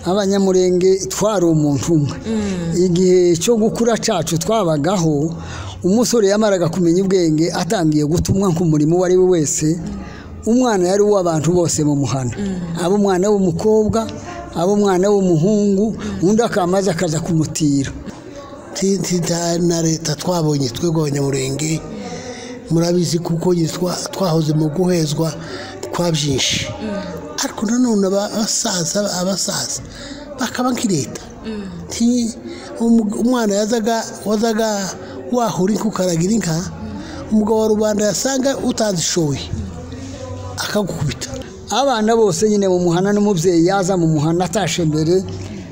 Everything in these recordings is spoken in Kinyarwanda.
Abanyamurenge twari umuntu umwe. Igihe cyo gukura cyacu twabagaho, umusore yamaraga kumenya ubwenge atangiye gutumwa nk'umurimo uwo ari we wese, umwana yari uw'abantu bose mu muhana, abo umwana w'umukobwa, abo umwana w'umuhungu, undi akamaze akaza kumutira. Na leta twabonye twebwe Abanyamurenge, murabizi kuko twahoze mu guhezwa kwa byinshi, ariko nanone abasaza bakaba nk'ileta. Umwana wazaga wahura inka ukaragira inka, umugabo wa rubanda yasanga utazishoye akagukubita. Abana bose nyine mu muhana, n'umubyeyi yaza mu muhana atashe mbere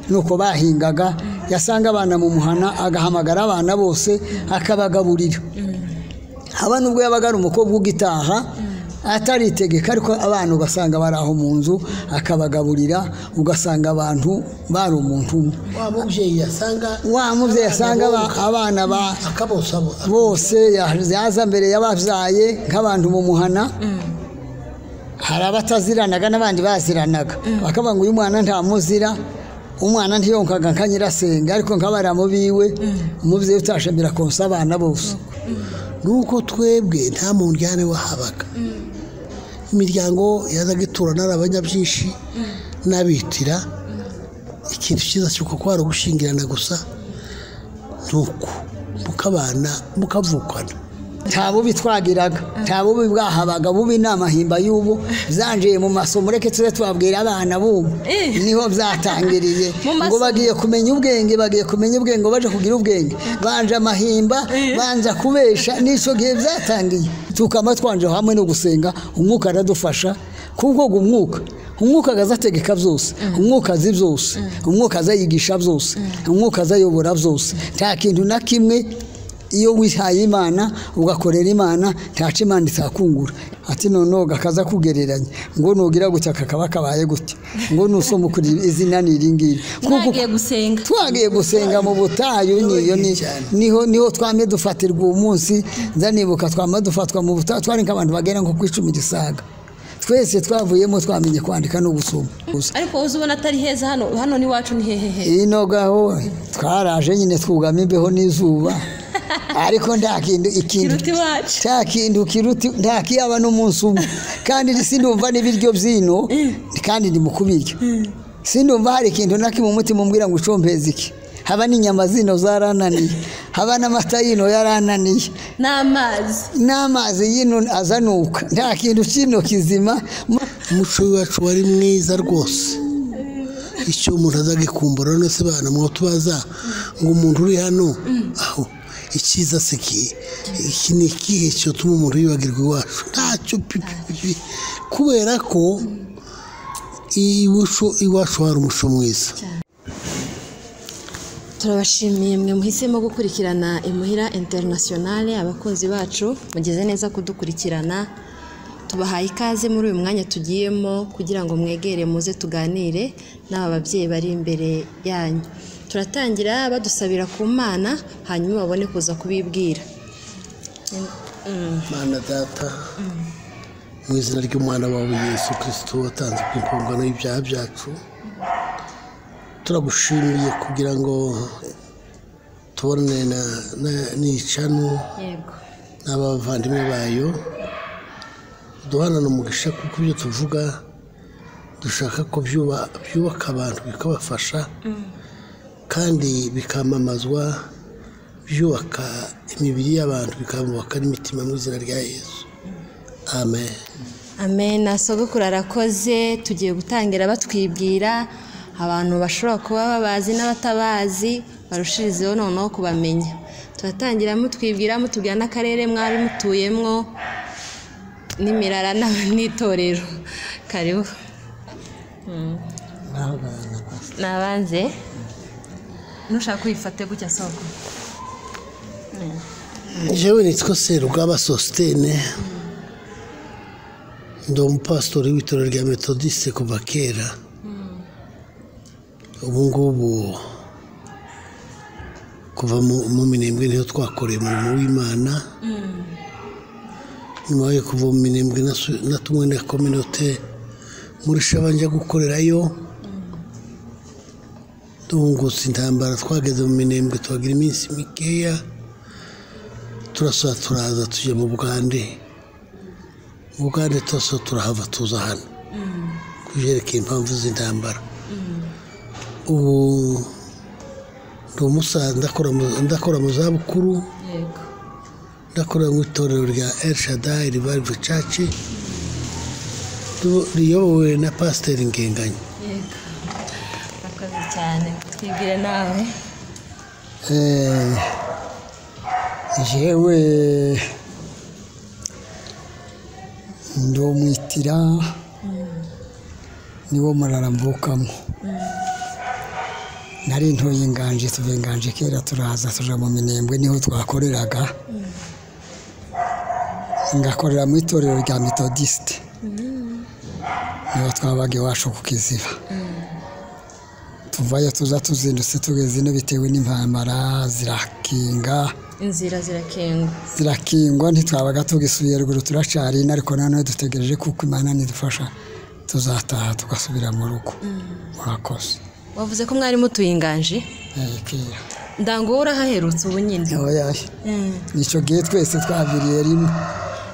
nuko bahingaga, yasanga abana mu muhana agahamagara abana bose akabagaburira. Haba nubwo yabaga ari umukobwa ugitaha ataritegeka, ariko abana ugasanga bari aho mu nzu akabagaburira, ugasanga abantu bari umuntu umwe. Wa mubyeyi yasanga abana bose yaza mbere yababyaye nk'abantu mu muhana. Hari abataziranaga n'abandi baziranaga, bakavuga ngo uyu mwana ntamuzira, umwana ntiyonkaga nka nyirasenga, ariko nk'abaramu biwe umubyeyi utashambira konsa abana bose. Nuko twebwe nta mundyane wahabaga, imiryango yazaga iturana ari abanyabyinshi n'abitira. Ikintu cyiza cy'uko kwari ugushingirana gusa, nuko mukabana mukavukana. Nta bubi twagiraga, nta bubi bwahabaga, bubi ni amahimba y'ubu byanjiye mu masomo. Reke tuze tubabwira abana b'ubu niho byatangiriye, ngo bagiye kumenya ubwenge, bagiye kumenya ubwenge, baje kugira ubwenge, banje amahimba, banja kubesha. N'icyo gihe byatangiye, tukaba twanje hamwe no gusenga, umwuka aradufasha, kuko umwuka azategeka byose, umwuka azi byose, umwuka azayigisha byose, umwuka azayobora byose. Nta kintu na kimwe iyo wihaye Imana ugakorera Imana ntaco Imana itakungura. Ati noneho gakaza kugereranya ngo nugira gutya kakaba kabaye gutya, ngo nusoma kuri izina ni iri ngiri. Twagiye gusenga mu butayu, niyo niho twamye dufatirwa uwo munsi. Nzanibuka twamye dufatwa mu butayu, twari nk'abantu bagera nko ku 10 gisaga. Twese twavuyemo twamenye kwandika no gusoma. Ariko uzubona atari heza hano, hano ni wacu ni hehehe. Ino gaho twaraje nyine twugama imbeho n'izuba, ariko nta kintu nta kintu kiruti nta kiyaba n'umunsi umwe. Kandi sindumva n'ibiryo byino, kandi ndi mukubiryo, sindumva hari ikintu na kimwe umutima umbwira ngo ucompeze iki. Haba n'inyama zino zarananiye, haba n'amata yino yarananiye, n'amazi yino azanuka. Nta kintu kino kizima. Umuco wacu wari mwiza rwose, icyo umuntu azagikumbura none se bana mwo tubaza ngo umuntu uri hano aho icyiza se iki ni ikihe cyotuma umuntu yibagirwa iwacu? Ntacyo pipi, kubera ko iwacu hari umuco mwiza. Turabashimiye mwe muhisemo gukurikirana Imuhira International. Abakunzi bacu mugeze neza kudukurikirana, tubahaye ikaze muri uyu mwanya tugiyemo kugira ngo mwegere muze tuganire n'aba babyeyi bari imbere yanyu. Turatangira badusabira ku Mana, hanyuma babone kuza kubibwira. Mana Data, mu izina ry'Umwana wawe Yesu Kristo watanze impongano y'ibyaha byacu, turagushimiye kugira ngo tubone n'icano n'abavandimwe bayo, duhanana umugisha kuko ibyo tuvuga dushaka ko byubaka abantu, bikabafasha kandi bikamamazwa, byubaka imibiri y'abantu, bikabubaka n'imitima, mu izina rya Yesu, amen. Amen. Sogokuru arakoze. Tugiye gutangira batwibwira, abantu bashobora kuba babazi n'abatabazi barushirizeho noneho kubamenya. Turatangira mutwibwira, mutubwira n'akarere mwari mutuyemwo, n'imirara n'itorero. Karibu. Nabanze nushaka kwifate gutya soko. Jewe nitwa Serugaba Sostene, ndi umupasitori w'itorero rya Methodiste kuva kera. Ubu ngubu kuva mu Minembwe niho twakoreye umurimo w'Imana. Nyuma yo kuva mu Minembwe natumwe na kominote muri Shaba njya gukorerayo. Duhungutse intambara twageze mu Minembwe tuhagira iminsi mikeya, turasura turaza tujya mu Bugande. Mu Bugande turasura turahava tuza hano kubyerekeye impamvu z'intambara. Ubu ndi umusaza, ndakora mu zabukuru, ndakora mu itorero rya El Shaddai Revival Church riyobowe na Pasiteri Ngenganyi. Murakoze cyane, twibwire nawe. Jewe ndi umwitira, niwo murara mvukamo. Nari ntuye Inganje, tuva Inganje kera turaza tuja mu Minembwe, niho twakoreraga. Ngakorera mu itorero rya Methodiste, niho twabaga iwacu ku Kiziba. Tuvayo tuza tuzindutse tugeze ino bitewe n'impambara zirakinga, inzira zirakingwa, zirakingwa, ntitwabaga tugisubiye ruguru, turacari ino, ariko nanone dutegereje kuko Imana nidufasha tuzataha tugasubira mu rugo. Murakoze. Wavuze ko mwari mutuye Inganje? Kera. Ndango wowe urahaherutse ubu nyine? Oya, nicyo gihe twese twaviriye rimwe.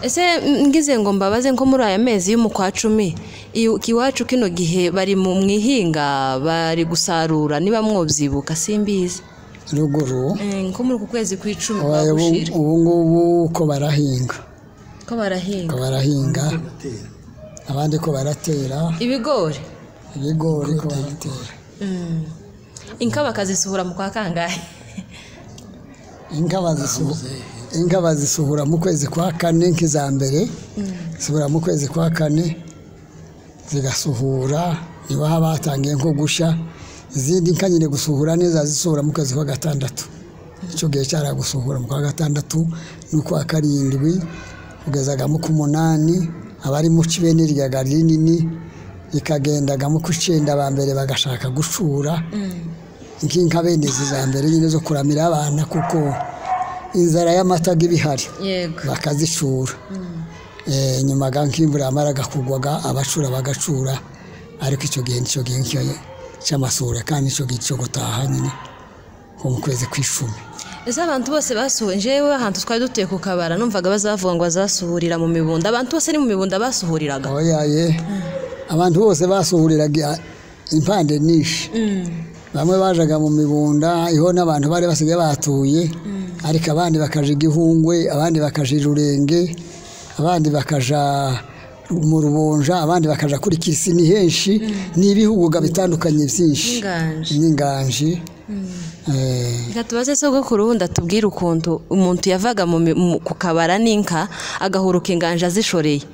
Ese ngize ngo mbabaze, nko muri aya mezi y'umukwa 10 iwacu kino gihe bari mu mwihinga bari gusarura, niba mwobyibuka simbizi. Ruguru nko muri uku kwezi kw'icumi bagushira. Ubu ngubu ko barahinga. Ko barahinga. Ko barahinga. Abandi ko baratera ibigori. Ibigori ko baratera. Inka bakazisuhura mu kwa kangahe? Inka bazisuhura mu kwezi kwa kane, nk'iza mbere zisuhura mu kwezi kwa kane, zigasuhura niba batangiye nko gusha. Izindi nka nyine gusuhura neza zisuhura mu kwezi kwa gatandatu. Icyo gihe cyaragusuhura mu kwa gatandatu n'ukwa karindwi kugezaga mu kumunani, abari mu kibene ryaga rinini ikagendaga mu kucenda ba mbere bagashaka gucura. Inka bene za mbere nyine zo kuramira abana kuko inzara y'amata ibihari, bakazicura. Nyuma ga nk'imvura yamaraga kugwaga abacura bagacura, ariko icyo gihe nicyo gihe cy'amasura, kandi icyo gihe cyo gutaha nyine nko mu kwezi kw'icumi. Ese abantu bose basuhuye? Njyewe ahantu twari dutuye ku Kabara numvaga bazavuga ngo bazasuhurira mu Mibunda. Abantu bose ni mu Mibunda basuhuriraga? Oya, abantu bose basuhuriraga impande nyinshi. Bamwe bajaga mu Mibunda, iho n'abantu bari basigaye batuye, ariko abandi bakaja Igihungwe, abandi bakaja Irurenge, abandi bakaja mu Rubonja, abandi bakaja kuri Kirisi. Ni henshi, ni ibihugu bitandukanye byinshi n'Inganji. Reka tubaze sogokuru wundi atubwire ukuntu umuntu yavaga ku Kabara n'inka agahuruka Inganje azishoreye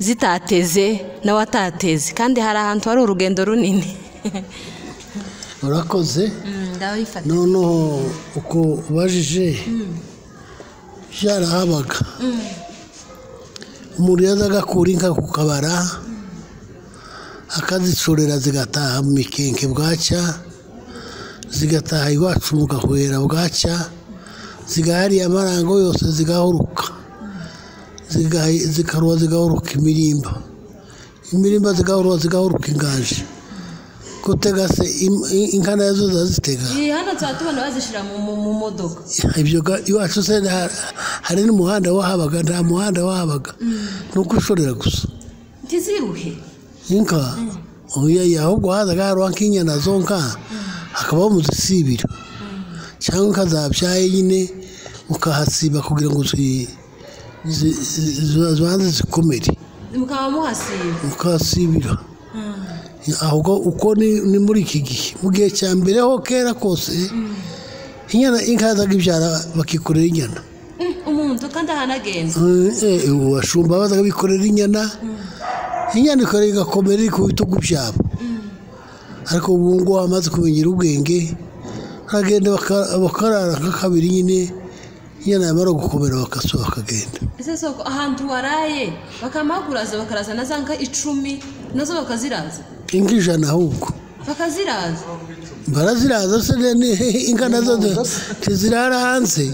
zitateze nawe atateze, kandi hari ahantu hari urugendo runini. Urakoze. Noneho uko ubajije byarahabaga. Umuntu yazaga akura inka ku Kabara akazishorera zigataha mu Mikenke bwacya, zigataha iwacu mu Gahwera bwacya, zigahariye amarango yose zigahuruka, zikaruha zigahuruka imirimba, imirimba zigahuruka zigahuruka Inganje. Gutega se inka nazo zazitega. Hano tubona bazishira mu modoka. Ibyo iwacu se hari n'umuhanda wahabaga? Nta muhanda wahabaga, ni ukwishorera gusa. Ntiziruhe inka? Oya, ahubwo hazaga hariho nk'inyana zo nka hakabaho muzisibira, cyangwa inka zabyaye nyine ukahasiba kugira ngo zibanze zikomere, mukaba muhasiba, mukahasibira. Ahubwo uko ni muri iki gihe. Mu gihe cya mbere ho kera kose inyana inka yazaga ibyara bakikorera inyana. Umuntu kandi ahanagenda. Abashumba bazaga bikorera inyana, inyana igakomera iri ku bitugu byabo. Ariko ubu ngubu bamaze kumenyera ubwenge, baragenda bakarara nka kabiri nyine, inyana yamara gukomera bakasura bakagenda. Ese soko ahantu waraye bakamahakuraza bakaraza na za nka 10 nazo bakaziraza? Inka 100 ahubwo bakaziraza. Baraziraza se inka nazo ntizirara hanze.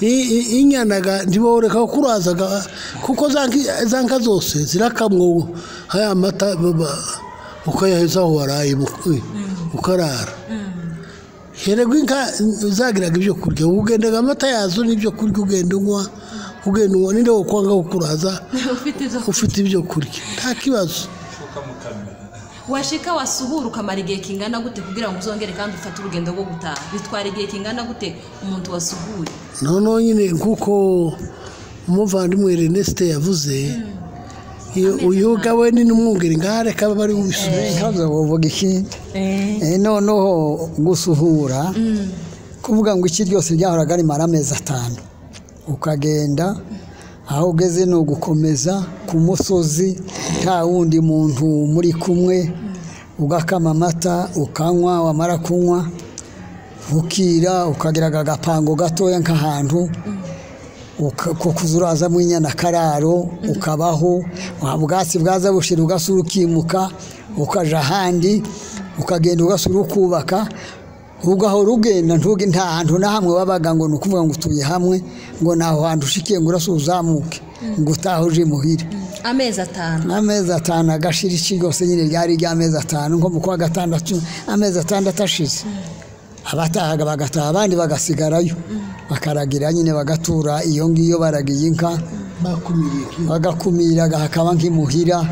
Inyana ntiboreka kurazaga kuko za nka zose zirakamwa aya mata ukayaheza aho waraye. Ukarara herego inka zagiraga ibyo kurya, ugendaga amata yazo n'ibyo kurya, ugenda unywa ninde wo kwanga kukuraza ufite ibyo kurya nta kibazo. Washika wasuhura ukamara igihe kingana gute kugira ngo uzongere kandi ufate urugendo rwo gutaha? Bitwara igihe kingana gute umuntu wasuhuye? Noneho nyine nk'uko umuvandimwe Ernest yavuze, uyu gawe ni n'umwungeri ngaha reka bari ubisubize. Nkazo uvuga ikindi. Noneho gusuhura kuvuga ngo iki ryose ryahoraga rimara amezi 5, ukagenda aho ugeze ni ugukomeza ku musozi, nta wundi muntu muri kumwe, ugakama amata ukanywa, wamara kunywa ukira, ukagira agapango gatoya nk'ahantu ko kuzurazamo inyana kararo, ukabaho ubwatsi bwaza bushira, ugasura ukimuka ukaja ahandi, ukagenda ugasura ukubaka, ugahora ugenda ntuge nta hantu na hamwe wabaga ngo nukuvuga ngo utuye hamwe, ngo naho hantu ushikiye ngo urasuze uzamuke ngo utahe uje imuhira. Amezi 5, amezi 5 agashira iki rwose nyine ryari ry'amezi 5, nko mu kwa gatandatu amezi 6 ashize, abatahaga bagataha, abandi bagasigarayo bakaragira nyine, bagatura iyo ngiyo baragiye inka, bagakumira hakaba nk'imuhira,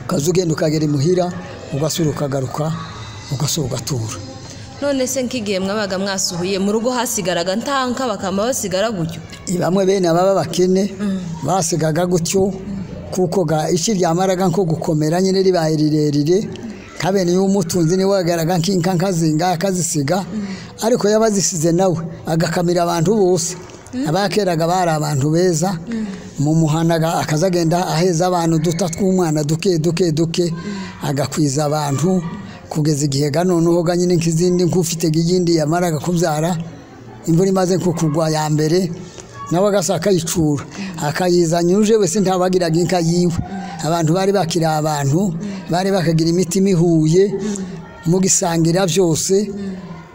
ukaza ugenda ukagera imuhira ugasura ukagaruka ugasura ugatura. None se nk'igihe mwabaga mwasuhuye mu rugo hasigaraga ntanka bakama basigara gutyo? Bamwe bene ababa bakene basigaga gutyo, kuko iki ryamaraga nko gukomera nyine ribaye rirerire, kabene y'umutunzi ni wagaraga nk'inka nkazinga akazisiga, ariko yabazisize nawe agakamira abantu bose. Abakeraga bari abantu beza mu muhanaga, akazagenda aheza abantu duta tw'umwana duke duke duke, agakwiza abantu kugeza igihe noneho nyine nk'izindi nk'ufite iyindi yamaraga kubyara, imvura imaze nko kugwa ya mbere nawe agasa akayicura akayizanya uje wese ntabagiraga inka yiwe. Abantu bari bakiri abantu bari bakagira imitima ihuye mugisangira byose,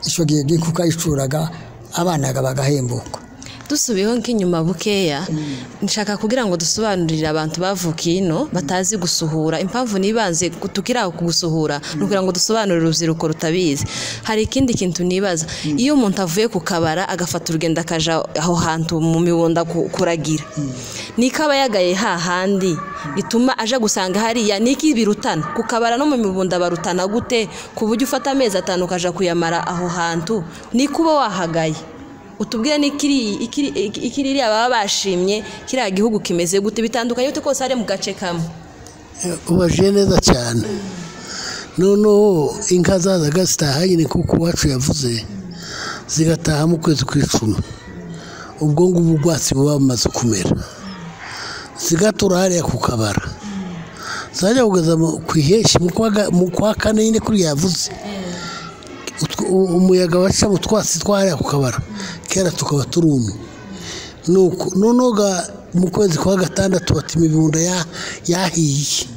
icyo gihe inka ukayicuraga abana bagahembuka. Dusubiyeho nk'inyuma bukeya, nshaka kugira ngo dusobanurire abantu bavukiye ino batazi gusuhura impamvu nibanze tukiri aho kugusuhura, ni ukugira ngo dusobanurire urubyiruko rutabizi. Hari ikindi kintu nibaza, iyo umuntu avuye ku kabara agafata urugendo akaja aho hantu mu mibunda kuragira, niko aba yagaye hahandi bituma aje gusanga hariya niki birutana ku kabara no mu mibunda barutana gute, ku buryo ufata amezi 5 ukaja kuyamara aho hantu, niko uba wahagaye? Utubwire ikiri baba bashimye kiriya gihugu kimeze gute, bitandukanye ute kose ari mu gace kamwe? Ubajije neza cyane. Noneho inka zazaga zitaha nyine kuko uwacu yavuze, zigataha mu kwezi kw'icumi, ubwo ngubwo ubwatsi buba bumaze kumera, zigatura hariya ku kabara, zajya kugeza ku iheshi mu kwa kane nyine kuri yavuze, umuyaga waca mu twatsi twahariya ku kabara kera tukaba turumye. Nuko noneho mu kwezi kwa gatandatu bati imibunda yahiye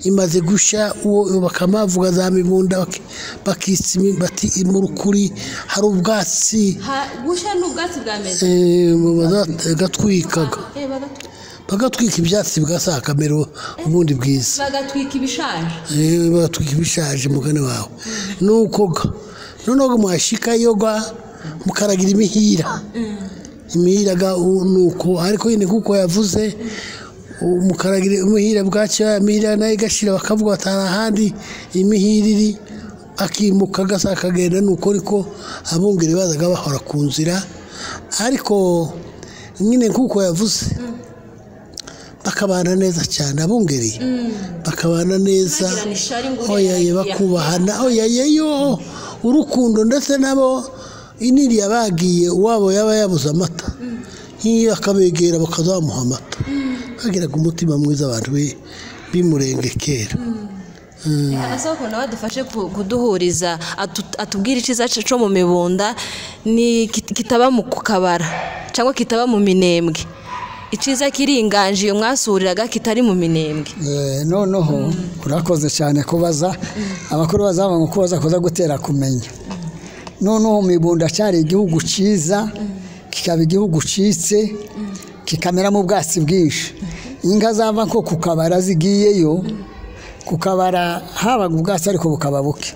imaze gushya, uwo bakamavuga za mibunda bakitsa bati mu rukuri hari ubwatsi. Gushya ni ubwatsi bwameze gatwikaga bagatwika ibyatsi bigasakamera ubundi bwiza, bagatwika ibishaje, bagatwika ibishaje mugane wawe. Nuko noneho mwashika yoga mukaragira imihira, imihira nuko ariko nyine kuko yavuze mukaragira imihira bwacyo, imihira nayo igashira, bakavuga batara ahandi imihira iri, akimuka agasa akagenda. Nuko ariko abungeri bazaga bahora ku nzira, ariko nyine kuko yavuze bakabana neza cyane, abungeri bakabana neza, oya bakubahana, oya yo urukundo, ndetse nabo iniriya bagiye uwabo yaba yabuze amata nk'iyo akabegera bakazamuha amata, bagiraga umutima mwiza abantu b'Imurenge kera. Agasoko nawe adufashe kuduhuriza, atubwire icyiza cyo mu mibunda ni kitaba mu kabara cyangwa kitaba mu minembwe, icyiza kiringanje iyo mwasuriraga kitari mu minembwe. Noneho urakoze cyane kubaza, abakuru bazaba ngo kubaza kuza gutera kumenya. Noneho mibunda cyari igihugu cyiza, kikaba igihugu citse, kikameramo ubwatsi bwinshi. Inka zava nko ku kabara zigiyeyo Ku Kabara habaga ubwatsi ariko bukaba buke,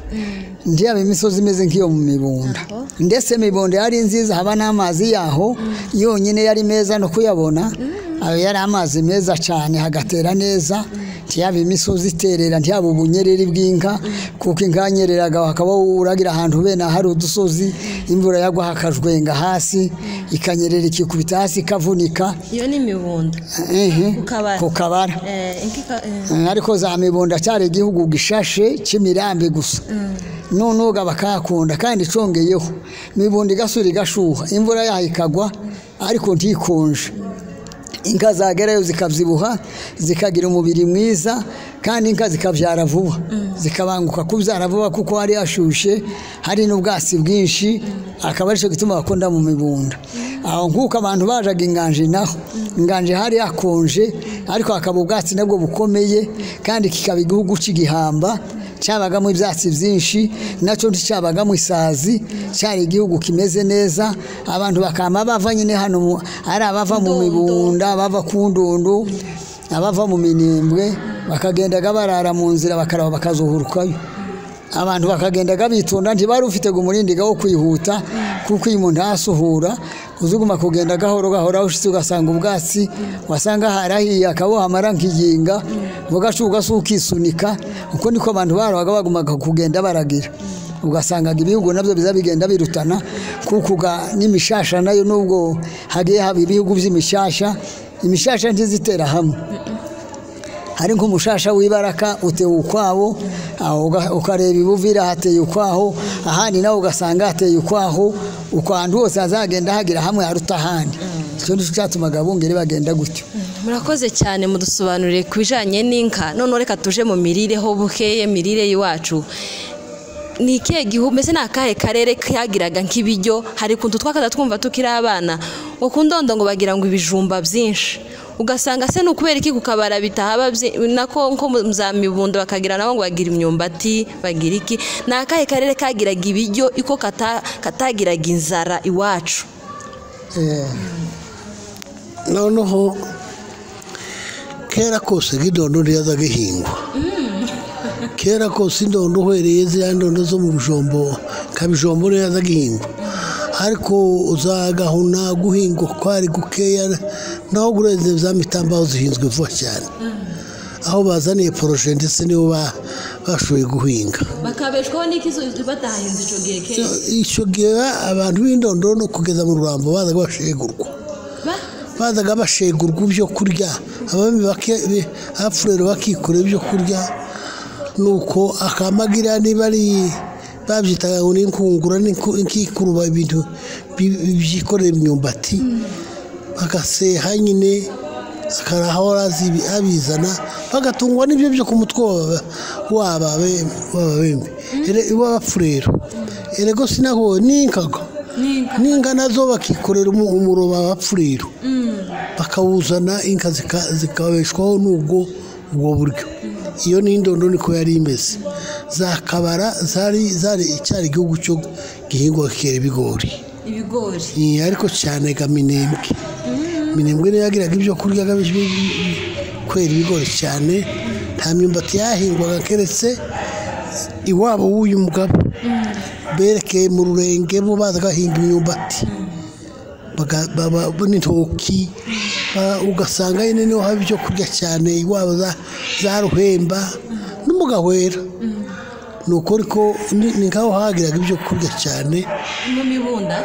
ntiyaba imisozi imeze nk'iyo mu Mibunda. Ndetse Mibunda yari nziza, haba n'amazi yaho yonyine yari meza no kuyabona, ayo yari amazi meza cyane, hagatera neza, ntiyaba imisozi iterera, ntiyaba ubunyereri bw'inka, kuko inka nyereraga hakaba uragira ahantu bene hari udusozi, imvura yagwa hakajwenga hasi, ikanyerera ikikubita hasi ikavunika. Iyo ni Mibunda ku Kabara. Ariko za Mibunda cyari igihugu gishashe cy'imirambi gusa, none bakakunda. Kandi congeyeho Mibunda igasura igashuha, imvura yaho ikagwa ariko ntikonje, inka zagerayo zikabyibuha, zikagira umubiri mwiza, kandi inka zikabyara vuba, zikabanguka kubyara vuba kuko hari hashushe, hari n'ubwatsi bwinshi, akaba aricyo gituma bakunda mu Mibunda. Aho nk'uko abantu bajaga Inganje, naho Inganje hari hakonje ariko hakaba ubwatsi nabwo bukomeye, kandi kikaba igihugu cy'igihamba cyabagamo ibyatsi byinshi, nacyo nticyabagamo isazi, cyari igihugu kimeze neza. Abantu bakama bava nyine hano, ari abava mu Mibunda, abava ku Ndundu, abava mu Minembwe, bakagendaga barara mu nzira bakaraba bakazuhurukayo. Abantu bakagendaga bitonda, ntibari ufite umurindi wo kwihuta, kuko iyo umuntu asuhura uzuguma kugenda gahoro gahoro, aho ushitse ugasanga ubwatsi wasanga harahiye akabohamara nk'iginga, bugashuka ukisunika. Uko niko abantu barohaga bagumaga kugenda baragira, ugasangaga ibihugu nabyo biza bigenda birutana, kuko n'imishasha nayo nubwo hagiye haba ibihugu by'imishasha, imishasha ntizitera hamwe. Hari nk'umushasha w'ibaraka uteye ukwawo, ukareba ibuvira hateye ukwaho, ahandi nawe ugasanga hateye ukwaho, uko ahantu hose hazagenda hagira hamwe haruta ahandi. Icyo nicyo cyatumaga abungeri bagenda gutyo. Murakoze cyane mudusobanurire ku bijanye n'inka. None reka tuje mu mirire ho bukeye, mirire y'iwacu. Ni ikihe gihugu mbese ni akahe karere kagiraga nk'ibiryo? Hari kuntu twakaza twumva tukiri abana ngo ku Ndondo ngo bagira ngo ibijumba byinshi, ugasanga se nukubera iki ku Kabara bitahaba nako nko mu za Mibunda bakagira nabo ngo bagira imyumbati, bagira iki? Ni akahe karere kagiraga ibiryo iko katagiraga inzara iwacu? Noneho kera kose nk'indondo ntiyazaga ihingwa. Kera kose indondo uhereye ziriya ndondo zo mu bijombo, nka bijombo ntiyazaga ihingwa, ariko uzagahuna guhingwa kwari gukeya, naho gurenze za mitambaho zihinzwe vuba cyane. Aho bazaniye poroje ndetse nibo bashoboye guhinga, bakabeshwaho n'iki batahinze icyo gihe? Kera icyo gihe abantu b'indondo no kugeza mu Rurambo bazaga bashegurwa, bazaga bashegurwa ibyo kurya, abami abapfurero bakikorera ibyo kurya. Nuko akamagira niba ari babyitaga ngo n'inkungura n'inkuruba, ibintu byikorera imyumbati, bagaseha nyine akarahora abizana, bagatungwa n'ibyo byo ku mutwe waba w'ababembe w'abapfurero. Erego sinaho n'inkaga n'inka nazo bakikorera umuroba w'abapfurero, bakawuzana, inka zikabeshwaho n'ubwo ubwo buryo. Iyo ni indondo niko yari imeze. Za Kabara zari zari icyari igihugu cyo gihingwa kera ibigori, ariko cyane ga Minembwe. Minembwe niyo yagiraga ibyo kurya kwera ibigori cyane, nta myumbati yahingwaga keretse iwabo w'uyu mugabo berekeye mu Rurenge, bo bazaga bahinga imyumbati n'intoki, ugasanga nyine niho haba ibyo kurya cyane iwabo za Ruhemba no mu Gahwera. Nuko ariko ni nkaho hagiraga ibyo kurya cyane mu Mibunda,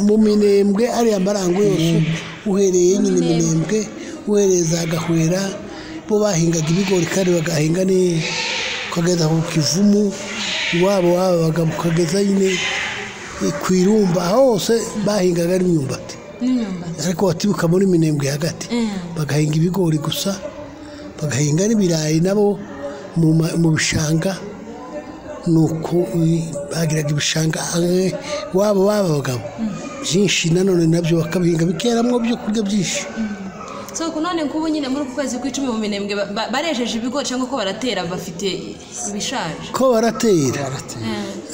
mu Minembwe, ariya marango yose uhereye nyine Minembwe uhereye za Gahwera, bo bahingaga ibigori kandi bagahinga ukageza ku Kivumu iwabo wabaga, ukageza nyine ku Irumba, hose bahingaga ari imyumbati, ariko batibuka muri Minembwe hagati bagahinga ibigori gusa, bagahinga n'ibirayi nabo mu bishanga. Nuko bagiraga ibishanga wabo babagabo byinshi, nanone nabyo bakabihinga bikeramwo byo kurya byinshi. So none nk'ubu nyine muri uku kwezi kw'icumi mu Minembwe barejeje ibigori cyangwa ko baratera bafite ibishaje? Ko baratera,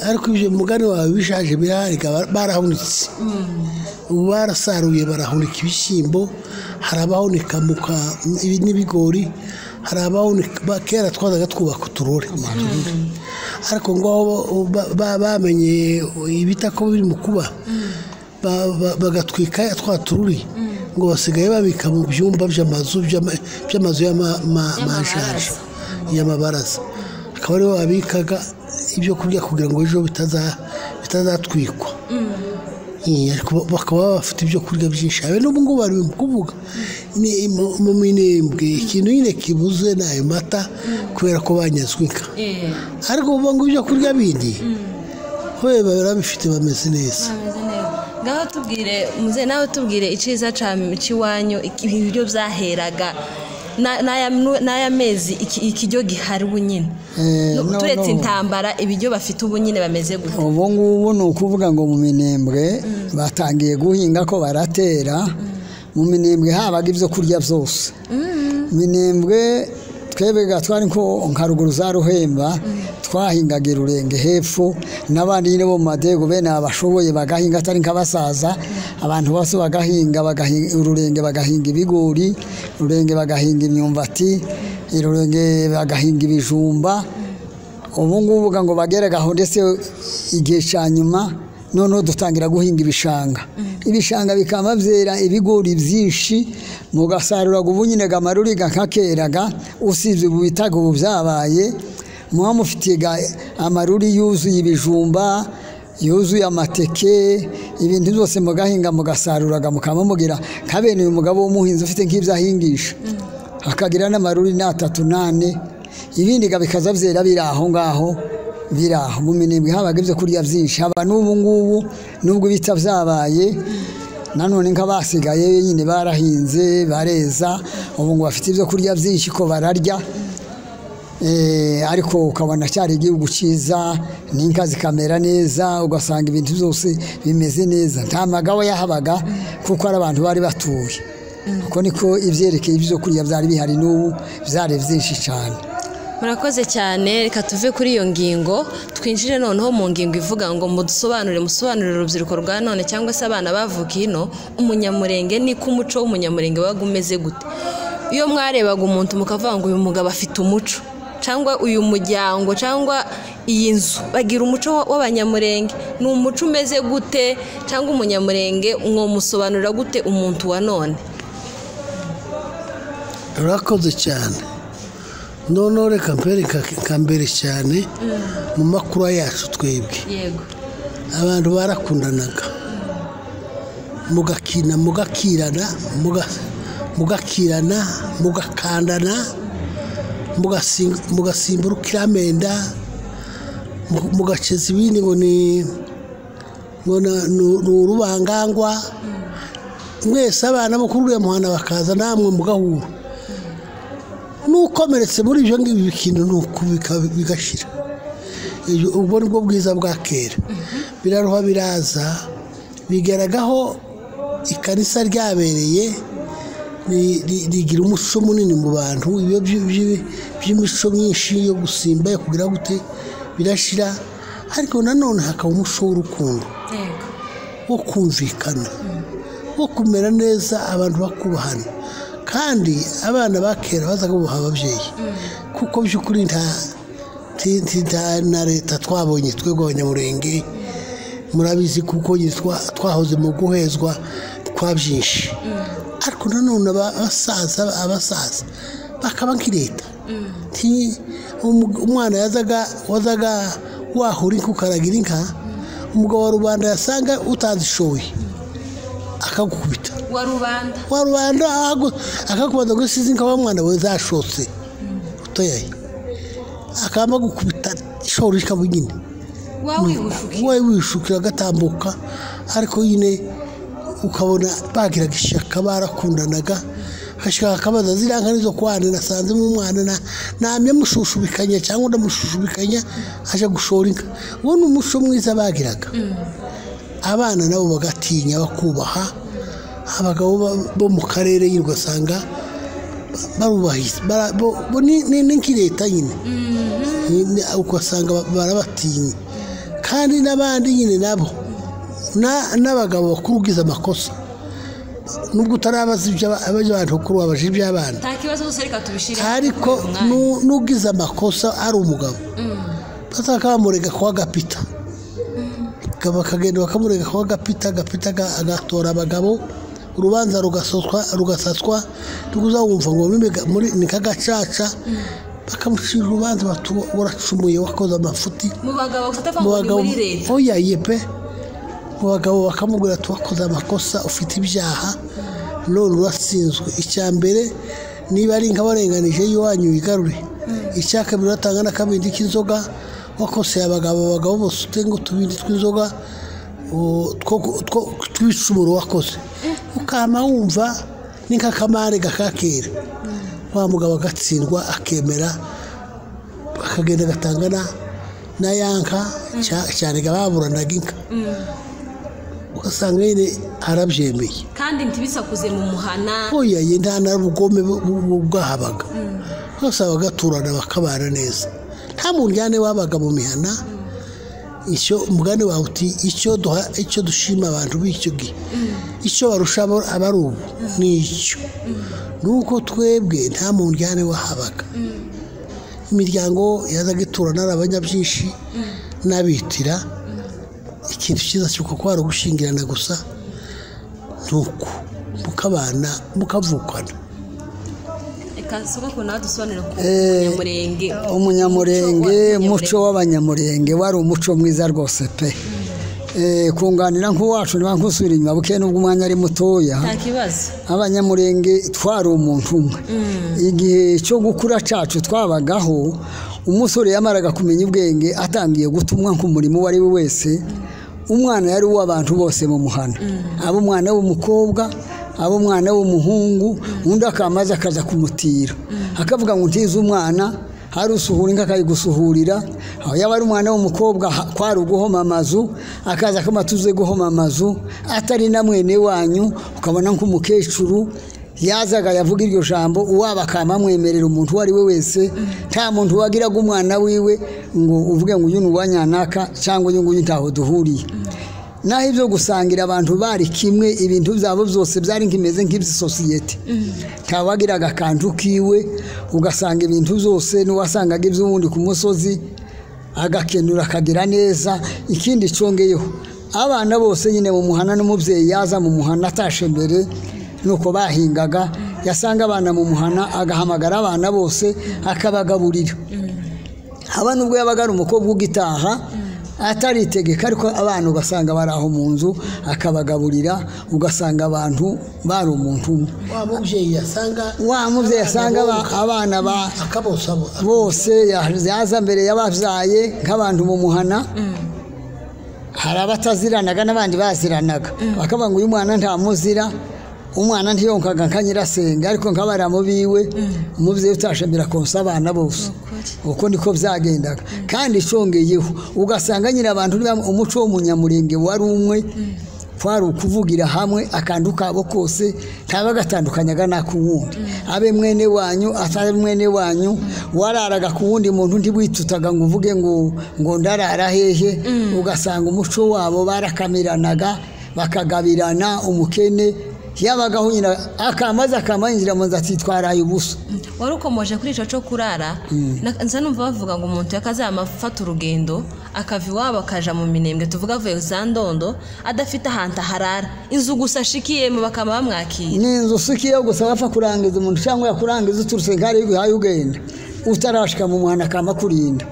ariko ibyo mugani wawe bishaje birahari, barahunitse. Ubu barasaruye barahunika ibishyimbo, hari abahunika n'ibigori, Hari abawunika kera twazaga twubaka uturore, ariko ngo bamenye ibita ko biri mu kuba bagatwika twa tururi, ngo basigaye babika mu byumba by'amazu y'amashaje y'amabaraza, akaba ariho babikaga ibyo kurya kugira ngo ejo bitazatwikwa. Bakaba bafite ibyo kurya byinshi. Habe n'ubu ngubu bari kuvuga ni mu Minembwe ikintu nyine kibuze ni ayo mata, kubera ko banyazwe inka, ariko ubu ngo ibyo kurya bindi we barabifite, bameze neza. Ngaho tubwire muze, nawe tubwire iciza c'iwanyu, ibiryo byaheraga n'aya mezi ikiryo gihari ubu nyine, turetse intambara, ibiryo bafite ubu nyine bameze gute? Ubu ngubu ni ukuvuga ngo mu Minembwe batangiye guhinga ko baratera. Mu Minembwe habaga ibyo kurya byose. Minembwe twebwe twari nka ruguru za Ruhemba, twahingaga Irurenge hepfo, n'abandi nyine bo mu Madego bene abashoboye bagahinga, atari nk'abasaza, abantu bose bagahinga, Ururenge bagahinga ibigori, Ururenge bagahinga imyumbati, Irurenge bagahinga ibijumba. Ubu ngubu ngo bageragaho ndetse igihe cya nyuma noneho dutangira guhinga ibishanga, ibishanga bikaba byera ibigori byinshi, mugasarura ubu nyine amaruri kakeraga, usibye ubu bitaga ubu byabaye, muba mufitiye amaruri yuzuye ibijumba, yuzuye amateke, ibintu byose mugahinga mugasaruraga, mukaba mugira nka bene uyu mugabo w'umuhinzi ufite nk'ibyo ahingisha, akagira n'amaruri n'atatu nane, ibindi bikaza byera biri aho ngaho biri aho. Mu Minembwe habaga ibyo kurya byinshi, haba n'ubu ngubu nubwo bita byabaye, nanone nk'abasigaye nyine barahinze bareza, ubu ngo bafite ibyo kurya byinshi ko bararya. Ariko ukabona cyari igihugu cyiza, n'inka zikamera neza, ugasanga ibintu byose bimeze neza, nta magawa yahabaga kuko ari abantu bari batuye. Uko niko ibyerekeye ibyo kurya byari bihari n'ubu byari byinshi cyane. Murakoze cyane. Reka tuve kuri iyo ngingo twinjire noneho mu ngingo ivuga ngo mudusobanurire, musobanurire urubyiruko rwa none cyangwa se abana bavuka ino, umunyamurenge niko umuco w'umunyamurenge wabaga umeze gute? Iyo mwarebaga umuntu mukavuga ngo uyu mugabo afite umuco, cyangwa uyu muryango, cyangwa iyi nzu bagira umuco w'abanyamurenge, ni umuco umeze gute? Cyangwa umunyamurenge mwomusobanurira gute umuntu wa none? Urakoze cyane. Noneho reka mbere cyane mu makuru yacu twebwe, abantu barakundanaga, mugakina, mugakirana, mugakirana, mugakandana, mugasimba urukiramenda, mugaceza ibindi ngo ni urubangangwa, mwese abana bo kuri uriya muhanda bakaza namwe mugahura. Nukomeretse muri ibyo ngibyo ikintu nuko bigashira. Ubwo nibwo bwiza bwa kera. Biraruha biraza, bigeragaho ikanisa ryabereye rigira umuco munini mu bantu, ibyo by'imico myinshi yo gusimba yo kugira gute birashira, ariko nanone hakaba umuco w'urukundo, wo kumvikana, wo kumera neza, abantu bakubahana. Kandi abana ba kera bazaga bubaha ababyeyi, kuko by'ukuri nta na leta twabonye twebwe abanyamurenge, murabizi kuko twahoze mu guhezwa kwa byinshi. Ariko nanone abasaza bakaba nk'ileta. Umwana wazaga wahura inka ukaragira inka, umugabo wa rubanda yasanga utazishoye akagukubita. Wa rubanda akakubaza ngo isize inka wa mwana we zashotse utoyaye, akaba gukubita shora ikaba nyine wawe wishukira agatambuka. Ariko nyine ukabona bagiraga ishyaka, barakundanaga, hashaka akabaza ziriya nka nizo kwane nasanzemo umwana namye mushushubikanya cyangwa ndamushushubikanya aje gushora inka. Uwo ni umuco mwiza bagiraga. Abana nabo bagatinya, bakubaha abagabo bo mu karere, ugasanga barubahiza, ni nk'ileta nyine, ugasanga barabatinya. Kandi n'abandi nyine nabo n'abagabo bakuru ugize amakosa Nubwo utarabaza iby'abantu bakuru, wabaje iby'abana. Nta kibazo, zose reka tubishire. Ariko n'ugize amakosa ari umugabo, bazaka bamurega kwa Gapita, bakagenda bakamurega kwa Gapita, Gapita agatora abagabo, urubanza rugasaswa, wumva ngo ni kagacaca, bakamucira urubanza, uracumuye, wakoze amafuti. Mu bagabo gusa, atavuga muri leta. Oya ye pe, mu bagabo bakamubwira ati wakoze amakosa, ufite ibyaha, none uratsinzwe. Icya mbere, niba ari inka warenganije y'iwanyu, wigarure. Icya kabiri, uratanga n'akabindi k'inzoga. Wakoseye abagabo, abagabo bose utenga utubindi tw'inzoga tw'ibicumuro wakoze. Ukama wumva ni nk'akamare gakakera, wa mugabo agatsindwa, akemera, akagenda agatanga na yanka cyane baburanaga inka, ugasanga nyine arabyemeye. Kandi ntibisakuze mu muhana. Oya ye, nta n'ubugome bwahabaga, bose bagaturana bakabana neza, nta mundyane wabaga mu mihana. Icyo umugani wawe uti icyo duha, icyo dushima abantu b'icyo gihe, icyo barusha abari ubu ni icyo, ni uko twebwe nta mundyane wahabaga. Imiryango yazaga iturana ari abanyabyinshi n'abitira. Ikintu cyiza cy'uko kwari ugushingirana gusa, nuko mukabana, mukavukana. Reka sogokuru nawe dusobanure ku munyamurenge. Umunyamurenge, umuco w'abanyamurenge wari umuco mwiza rwose pe. Kunganira nk'uwacu, niba nkusubira inyuma buke nubwo umwanya ari mutoya. Nta kibazo. Abanyamurenge twari umuntu umwe. Igihe cyo gukura cyacu twabagaho, umusore yamaraga kumenya ubwenge, atangiye gutumwa nk'umurimo uwo ari we wese, umwana yari uw'abantu bose mu muhana, aba umwana w'umukobwa, aba umwana w'umuhungu, undi akamaze akaza kumutira, akavuga ngo ntize umwana. Hari usuhura inka akayigusuhurira. Aho yaba ari umwana w'umukobwa, kwari uguhoma amazu, akaza akama tuze guhoma amazu, atari na mwene wanyu. Ukabona nk'umukecuru yazaga yavuga iryo jambo, uwaba akamamwemerera, umuntu uwo ari we wese. Nta muntu wagiraga umwana wiwe ngo uvuge ngo uyu ni uwa nyanaka cyangwa uyu nguyu ntaho duhuriye. Naho ibyo gusangira, abantu bari kimwe, ibintu byabo byose byari nk'imeze nk'iby'isosiyete, ntawagiraga akantu kiwe. Ugasanga ibintu byose, n'uwasangaga iby'uwundi ku musozi agakenura, akagira neza. Ikindi cyongeyeho, abana bose nyine mu muhana, n'umubyeyi yaza mu muhana atashe mbere, nuko bahingaga, yasanga abana mu muhana, agahamagara abana bose akabagaburira. Haba nubwo yabaga ari umukobwa ugitaha ataritegeka, ariko abana ugasanga bari aho mu nzu, akabagaburira, ugasanga abantu bari umuntu umwe. Wa mubyeyi yasanga Wa mubyeyi yasanga abana ba akabosa bose, yaza mbere y'ababyaye nk'abantu mu muhana, hari abataziranaga n'abandi baziranaga, bakavuga ngo uyu mwana ntamuzira. Umwana ntiyonkaga nka nyirasenge, ariko nk'abaramu biwe, umubyeyi utashemera konsa abana bose. Uko niko byagendaga. Kandi icongeyeho, ugasanga nyine abantu umuco w'umunyamurenge wari umwe, kwari ukuvugira hamwe akantu kabo kose, ntaba gatandukanyaga n'ak'uwundi, abe mwene wanyu, atari mwene wanyu. Wararaga ku wundi muntu, ntiwitutaga ngo uvuge ngo ndarara hehe. Ugasanga umuco wabo barakamiranaga, bakagabirana. Umukene yabagaho nyine akamaze akamayinjira mu nzu ati twaraye ubusa. Wari ukomoje kuri icyo cyo kurara. Nza numva bavuga ngo umuntu yakazama afata urugendo, akava iwabo akaja mu Minembwe, tuvuga avuye za Ndondo, adafite ahantu aharara, inzu gusa ashikiyemo bakaba bamwakira. Ni inzu usukiyeho gusa, bapfa kurangiza umuntu cyangwa yakurangiza uturutse nk'ahari uhaye, ugenda utarashika mu muhanda, akama kurinda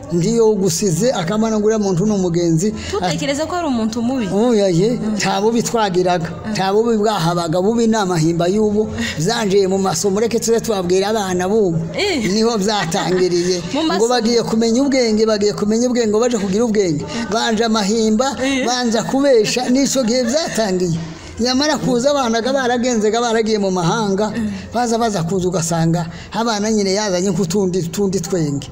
ngiyo ugusize, akamana ngo uriya muntu ni umugenzi. Tutekereza ko ari umuntu mubi. Oya, nta bubi twagiraga, nta bubi bwahabaga. Bubi ni amahimba y'ubu byanjiye mu masomo, reke tuze tubabwira abana b'ubu. Niho byatangiriye. Mu ngo masomo. Bagiye kumenya ubwenge, bagiye kumenya ubwenge, ngo baje kugira ubwenge, banje amahimba, banja kubesha. N'icyo gihe byatangiye. Nyamara kuza abana baragenzaga, baragiye mu mahanga, baza kuza, ugasanga abana nyine yazanye nk'utundi tundi twenge.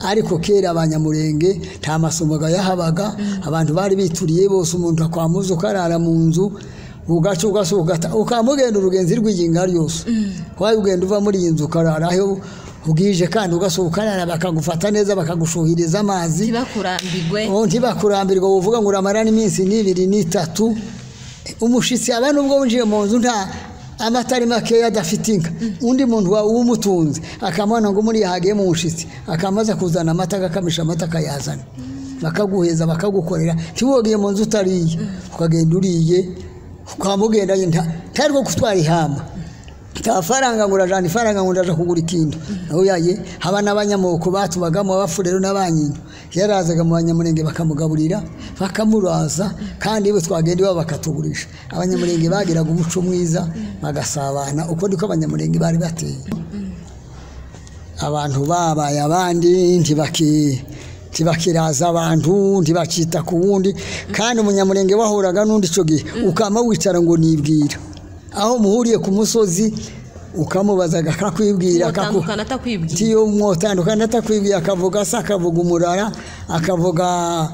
Ariko kera abanyamurenge nta masomo yahabaga, abantu bari bituriye bose. Umuntu akwamuza ukarara mu nzu, ugaca ugasohoka, ukamugenda urugenzi rw'iyinga ryose, wawe ugenda uva muri iyi nzu ukarara aho bwije, kandi ugasohoka ukarara, bakagufata neza, bakagushuhiriza amazi. Ntibakurambirwe. Oh, ntibakurambirwa, uvuga ngo uramara n'iminsi n'ibiri n'itatu. Umushitsi aba nubwo winjiye mu nzu nta amata ari makeya adafite inka, undi muntu wumutunze akamubona ngo muri yahagiye mu mushitsi, akamaze kuzana amata, agakamisha amata akayazana, bakaguheza bakagukorera. Ntiwogiye mu nzu utariye, ukagenda uriye, ukamugenda ntari rwo kutwara ihamba nta faranga ngo urajana ifaranga ngo ndaja kugura ikintu. Naho yaye haba n'abanyamoko batubagamo abafurero n'abanyina, yarazaga mu Banyamurenge bakamugaburira bakamuraza, kandi iwe twagenda iwabo bakatugurisha. Abanyamurenge bagiraga umuco mwiza bagasabana, uko niko Abanyamurenge bari bateye. Abantu babaye abandi ntibakiraza abantu, ntibakita ku wundi. Kandi Umunyamurenge wahuraga n'undi icyo gihe ukama wicara ngo nibwira aho muhuriye ku musozi, ukamubazaga akakwibwira, Mwotandukana atakwibwiye. Tiyo mwotandukana atakwibwiye, akavuga se, akavuga umurara, akavuga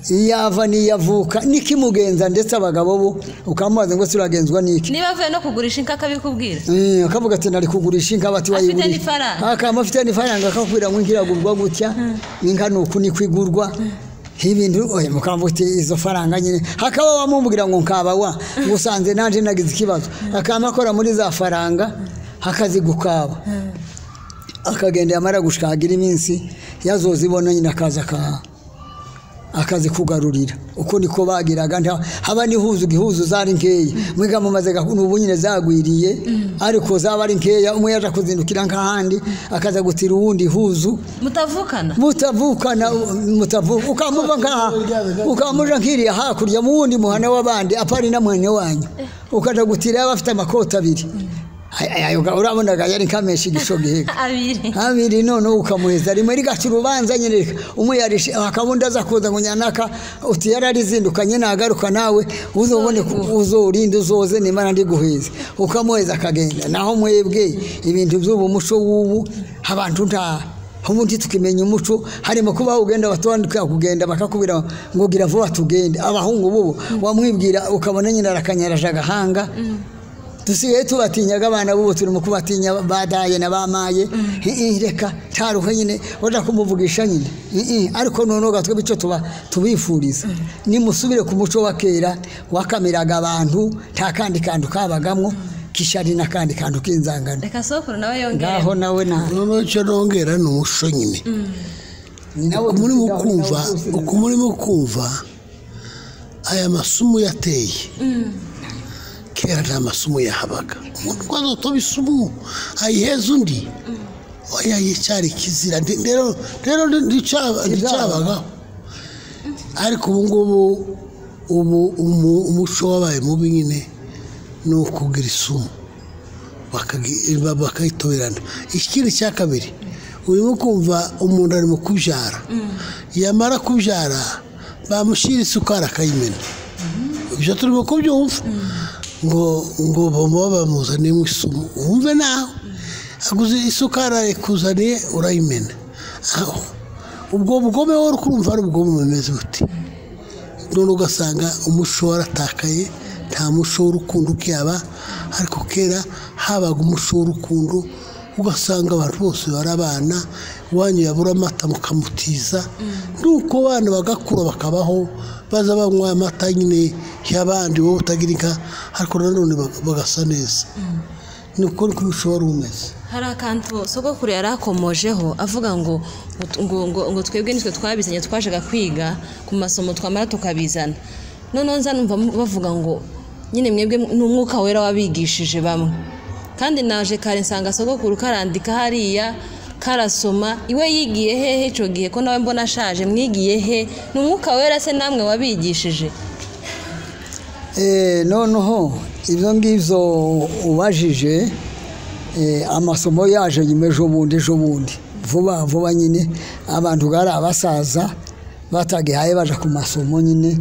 iyo ava n'iyo avuka n'ikimugenza. Ndetse abagabo bo ukamubaza ngo se uragenzwa n'iki, Niba avuye no kugurisha inka akabikubwira. Akavuga ati nari kugurisha inka, bati Afite wayigurisha n'ifaranga. Akaba afite n'ifaranga, akakubwira ngo inka iragurwa gutya, inka ni uku niko igurwa ibintu. Oya, mukavuga uti izo faranga nyine, hakaba wamubwira ngo nkaba wa ngusanze nanje nagize ikibazo, akaba akora muri za faranga akazigukaba, akagenda, yamara gushika hagira iminsi yazozibona nyine akaza akazikugarurira. Uko niko bagiraga, nta haba n'ihuzu, igihuzu zari nkeya mwiga mumaze n'ubu nyine zagwiriye, ariko zaba ari nkeya. Umwe yaja kuzindukira nk'ahandi akaza gutira uwundi ihuzu Mutavukana. Mutavukana, mutavuka, ukamuva nkaha ukamuja nkiriya hakurya mu wundi muhana w'abandi apari na mwene wanyu, ukaja gutira yaba afite amakoti abiri. Ayo urabonaga yari nkamenshi igisho gihega Abiri. Abiri, noneho ukamuheza rimwe rigaca urubanza nyine, umwe yarishe akabundi aza kuza ngo nyanaka uti yararizindukanye nagaruka nawe uzobone uzorinde uzoze nimara ndiguheza, ukamuheza akagenda. Naho mwebwe ibintu by'ubu muco w'ubu, abantu nta ubundi tukimenya umuco, harimo kuba ugenda batondeka kugenda bakakubwira ngo gira vuba tugende. Abahungu bubu wamwibwira ukabona nyine arakanyaraje agahanga. Dusigaye tubatinyaga abana b'ubu, turimo kubatinya badaye na bamaye. Reka taruhe nyine waja kumuvugisha nyine. Ariko noneho gatwe bico tuba tubifuriza nimusubire ku muco wa kera wakamiraga abantu, nta kandi kantu kabagamwo kishari n'akandi kantu k'inzangano. Reka sokuru nawe yongere. Ngaho nawe na Noneho icyo nongera ni umuco nyine. Ni nawe Uko murimo dufite aho kumva, nawe usubiza. uko murimo kumva aya masumu yateye, kera nta masumu yahabaga. Umuntu ko azotoba isumu ayiheza undi, oya, cyari kizira. Rero nticyabagaho. Ariko ubu ngubu ubu umuco wabaye mubi nyine, ni ukugira isumu bakayitoberana. Ikindi cya kabiri, urimo kumva umuntu arimo kubyara, yamara kubyara bamushyira isukari akayimena. Ibyo turimo kubyumva ngo baba bamuzaniyemo isumu. Wumve nawe aguze isukari arayikuzaniye urayimena. Aho ubwo bugome wowe uri kumva ari ubugome bumeze bute? None ugasanga umuco waratakaye, nta muco w'urukundo ukihaba. Ariko kera habaga umuco w'urukundo, ugasanga abantu bose barabana, iwanyu yabura amata mukamutiza, nuko abana bagakura bakabaho baza banywa amata nyine y'abandi, wowe utagira inka, ariko nanone bagasa neza. Ni uko niko umuco wari umeze. Hari akantu sogokuru yari akomojeho avuga ngo twebwe nitwe twabizanye, twajaga kwiga ku masomo twamara tukabizana. Noneho nza numva bavuga ngo nyine mwebwe ni Umwuka Wera wabigishije bamwe. Kandi naje kare nsanga sogokuru karandika hariya karasoma. Iwe yigiye hehe icyo gihe ko nawe mbona ashaje? Mwigiye he? Ni Umwuka Wera se namwe wabigishije? Noneho ibyo ngibyo ubajije, amasomo yaje nyuma ejo bundi vuba vuba nyine, abantu bari abasaza batagihaye baja ku masomo nyine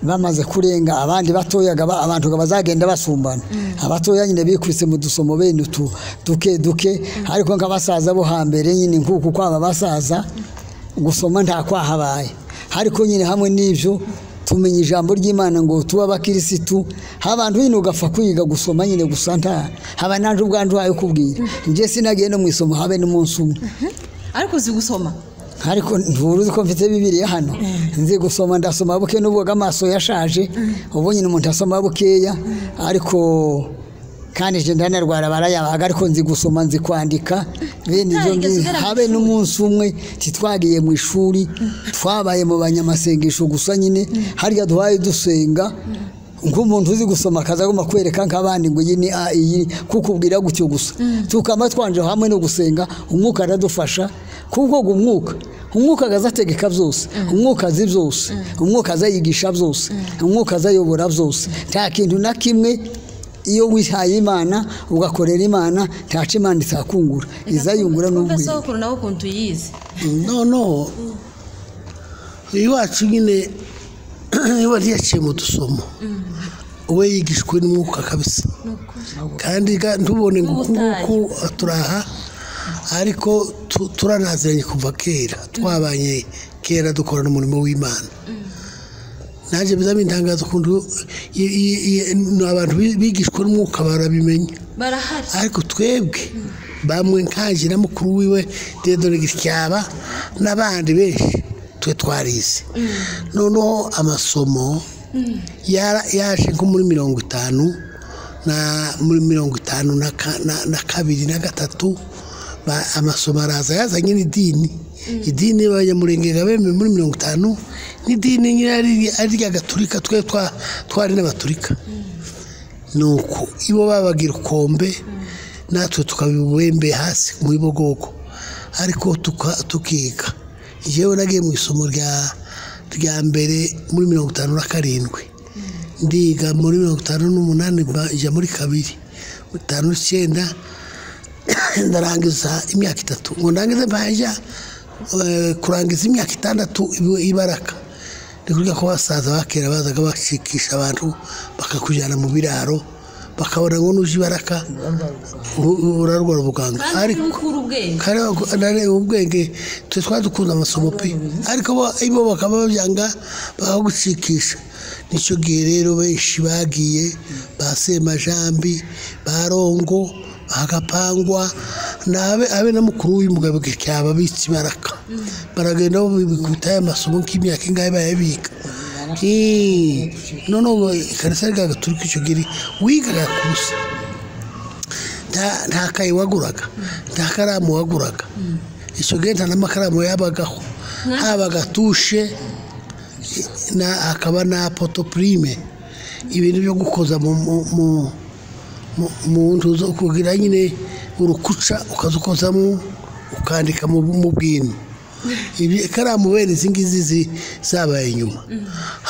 bamaze kurenga abandi batoyaga, abantu ngo bazagenda basumbana. Abatoya nyine bikubise mu dusomo bene utu duke duke, ariko nk'abasaza bo hambere nyine nk'uku kwaba basaza gusoma nta kwahabaye. Ariko nyine hamwe n'ibyo tumenya ijambo ry'Imana ngo tuba abakirisitu, abantu nyine ugapfa kwiga gusoma nyine gusa, nta haba nanje ubwanje uhaye kubwira, njye sinagiye no mu isomo habe n'umunsi umwe. Ariko uzi gusoma? Ariko nturuzi ko mfite Bibiliya hano, nzi gusoma, ndasoma buke nubwo amaso yashaje, ubu nyine umuntu asoma bukeya, ariko kandi je ndanarwara barayabaga, ariko nzi gusoma, nzi kwandika bene ibyo Utarigeze ugera mu habe ishuri? N'umunsi umwe titwagiye mu ishuri, twabaye mu banyamasengesho gusa nyine. Harya duhaye dusenga, nk'umuntu uzi gusoma akaza agomba kwereka nk'abandi ngo iyi ni a, iyi kukubwira gutyo gusa, tukaba twanje hamwe no gusenga. Umwuka aradufasha, kuko ngo umwuka azategeka byose, umwuka azi byose, umwuka azayigisha byose, umwuka azayobora byose. Nta kintu na kimwe, iyo wihaye Imana ugakorera Imana, ntaco Imana itakungura, izayungura Twumve n'ubwenge. Sokuru nawe ukuntu yize. Noneho iwacu nyine iba ntiyaciye mu dusomo, we yigishwe n'umwuka kabisa. Kandi ntubone ngo uku nguku turaha, ariko turanaziranye kuva kera, twabanye kera, dukorana umurimo w'Imana. Nanjye biza bintangaza ukuntu abantu bigishwa n'umwuka barabimenya. Barahari. Ariko twebwe bamwe nkanjye na mukuru wiwe Dieudonné Gityaba n'abandi benshi, twe twarize. Noneho amasomo yaje nko muri 50 na muri 52 na 3, amasomo araza yazanye n'idini. Idini y'Abanyamurenge bemewe muri 50, n'idini nyine ari irya Gaturika. Twe twari n'Abaturika, nuko ibo babagira ukombe, natwe tukabibembe hasi muri Bogogo, ariko tukiga. Yewe, nagiye mu isomo rya mbere muri 57, ndiga muri 58, njya muri kabiri, 59 ndarangiza imyaka 3. Ngo ndangize, mbajya kurangiza imyaka 6 ibaraka. Ni kurya ko basaza ba kera bazaga bacikisha abantu, bakakujyana mu biraro, bakabona ngo nuje ibaraka urarwara ubuganga. Kandi ariko ukura ubwenge. Kare nare ubwenge, twe twadukunda amasomo pe, ariko bo bakaba babyanga, bakagucikisha. Nicyo gihe rero benshi bagiye ba Semajambi, ba Rongo, bagapangwa nabe abe na mukuru w'umugabo cyaba bitsi baraka, baragenda bikubita aya masomo nk'imyaka ingahe bayabika. Noneho ikanisa rya Gaturika icyo gihe wigaga kubusa, nta kayi waguraga, nta karamu waguraga. Icyo gihe nta n'amakaramu yabagaho, habaga tushe na hakaba na porte-plume, ibintu byo gukoza mu ntu zo kugira nyine urukuca, ukazukozamo ukandika mu bwino. Ibi ikaramu bene izi ngizi zabaye nyuma,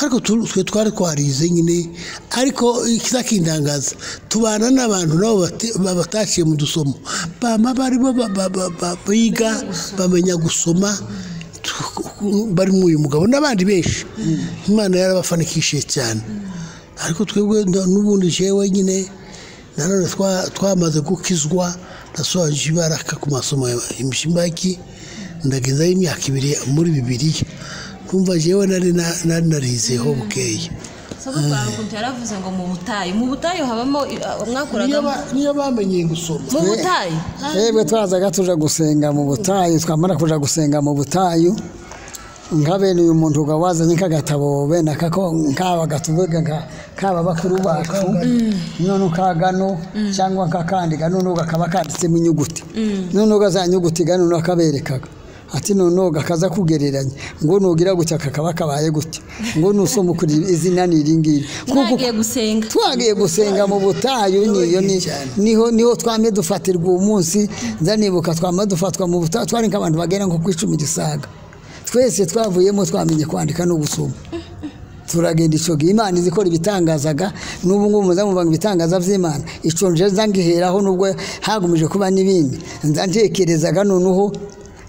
ariko twe twari twarize nyine. Ariko ikizakindangaza, tubana n'abantu nabo bataciye mu dusomo, bama barimo biga bamenya gusoma, barimo uyu mugabo n'abandi benshi. Imana yarabafanikishije cyane. Ariko twebwe n'ubundi jewe nyine nanone twamaze gukizwa, nasoje ibaraka ku masomo ya Imishimbaki, ndagezayo imyaka 2 muri Bibiliya. Numva jewe nari narizeho bukeye. Sogokuru hari ukuntu yaravuze ngo mu butayu habamo mwakoragamo. Niyo bamenyeye gusoma. Mu butayu. Twebwe twazaga tuja gusenga mu butayu, twamara kuja gusenga mu butayu, nka bene uyu muntu uga wazanye nk'agatabo bene akako nk'aba gatuvuga nka kaba bakuru bacu, none ukagano cyangwa nk'akandi gano kakaba kanditsemo inyuguti, none za nyuguti gano akaberekaga ati none gakaza kugereranya ngo nugira gutya kakaba kabaye gutya, ngo nusoma ukuri izina ni iri ngiri. Mwagiye gusenga. Twagiye gusenga mu butayu, niyo ni niho twamye dufatirwa uwo munsi. Nza nibuka twama dufatwa mu butayu, twari nk'abantu bagera nko ku 10 gisaga, twese twavuyemo twamenye kwandika no gusoma. Turagenda icyo gihe, Imana izi ikora ibitangazaga. N'ubu ngubu muza muvanga ibitangaza by'Imana. Icyo nje nza ngiheraho, nubwo hagumije kuba n'ibindi. Nza ntekerezaga, noneho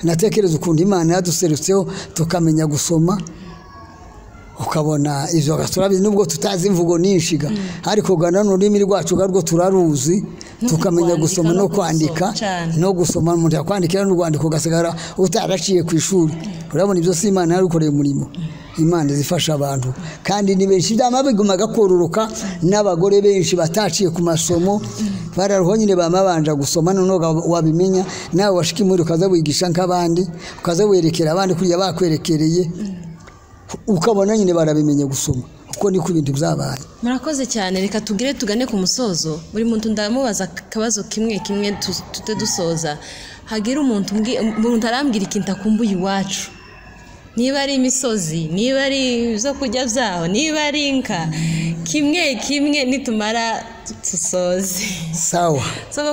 natekereza ukuntu Imana yaduserutseho tukamenya gusoma. Ukabona ivyo turabizi nubwo tutazi imvugo nishiga, ariko gana n'ururimi rwacu rwo turaruzi, tukamenya gusoma no kwandika no gusoma. Umuntu yakwandikira n'urwandiko ugasigara utaraciye ku ishuri. Urabona ibyo si Imana yarukoreye umurimo. Imana zifasha abantu kandi ni benshi, byama biguma gakororoka n'abagore benshi bataciye ku masomo bararuho nyine bamabanja gusoma, none wabimenya nawe washika imuri ukaza wigisha nk'abandi, ukaza werekera abandi kuriya bakwerekereye, ukabona nyine barabimenye gusoma. Uko niko ibintu byabaye. Murakoze cyane, reka tugire tugane ku musozo. Buri muntu ndamubaza akabazo kimwe kimwe tute dusoza. Hagira umuntu arambwira ikintu akumbuye iwacu, niba ari imisozi, niba ari ibyo kurya byaho, niba ari inka, kimwe kimwe nitumara tusoze. Sawa,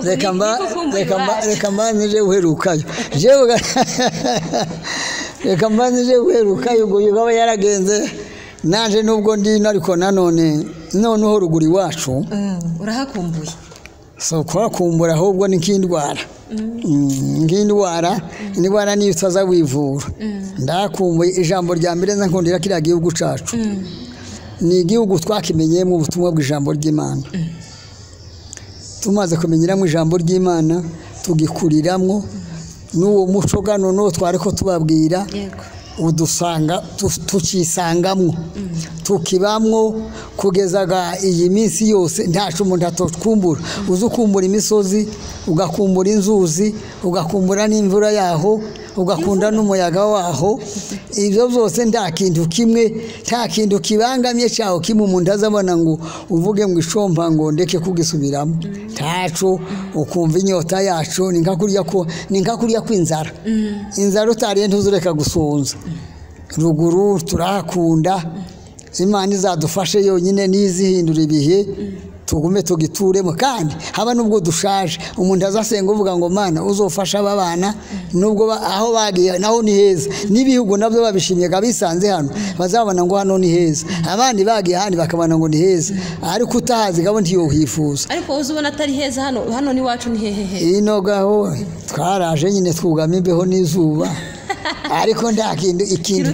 reka mbanze uherukayo. Reka mbanze uherukayo ngo yaba yaragenze naje nubwo ndi ariko nanone noneho ruguru iwacu urahakumbuye. So kuhakumbura ahubwo ni nk'indwara. Nk'indwara, indwara niyo utaza wivura. Ndakumbuye ijambo rya mbere nza nkundira kiriya gihugu cacu. Ni igihugu twakimenyeyemo ubutumwa bw'ijambo ry'Imana. Tumaze kumenyeramo ijambo ry'Imana tugikuriramwo n'uwo muco gano no twariko tubabwira, udusanga tucisangamo tukibamwo kugezaga iyi minsi yose. Ntacu umuntu atokumbura. Uzukumbura imisozi, ugakumbura inzuzi, ugakumbura n'imvura yaho, ugakunda n'umuyaga waho. Ibyo byose nta kintu kimwe, nta kintu kibangamye cyaho kimwe umuntu azabona ngo uvuge ngo ishompa ngo ndeke kugisubiramo. Ntaco ukumva inyota yacu ni nka kurya ko ni nka kurya kw'inzara. Inzara utariye ntuzureka gusonza. Ruguru turakunda, Imana izadufashe yonyine nizihindura ibihe tugume tugituremo. Kandi haba nubwo dushaje umuntu azasenga uvuga ngo Mana uzofasha aba bana, nubwo aho bagiye naho ni heza, n'ibihugu nabyo babishimye bisanze hano bazabona ngo hano ni heza, abandi bagiye handi bakabona ngo ni heza, ariko utahazi gabo ntiyohifuza. Ariko uzubona atari heza hano, hano ni wacu ni hehehe. Ino gaho twaraje nyine twugama imbeho n'izuba, ariko nta kintu ikintu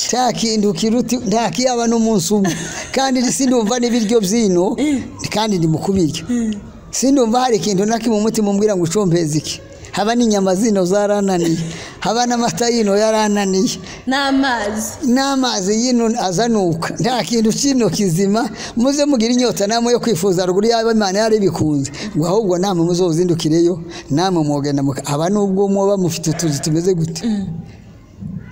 nta kintu kiruti nta kiyaba n'umunsi umwe. Kandi sindumva n'ibiryo byino, kandi ndi mukubiryo sindumva hari ikintu nakimwe umutima umbwira ngo ucompeze iki. Haba n'inyama zino zarananiye, haba n'amata yino yarananiye, n'amazi yino azanuka. Nta kintu kino kizima. Muze mugira inyota namwe yo kwifuza ruguru yaba Imana yari bikunze, ngo ahubwo namwe muzozindukireyo, namwe mwogenda haba nubwo mwoba mufite utuzi tumeze gute,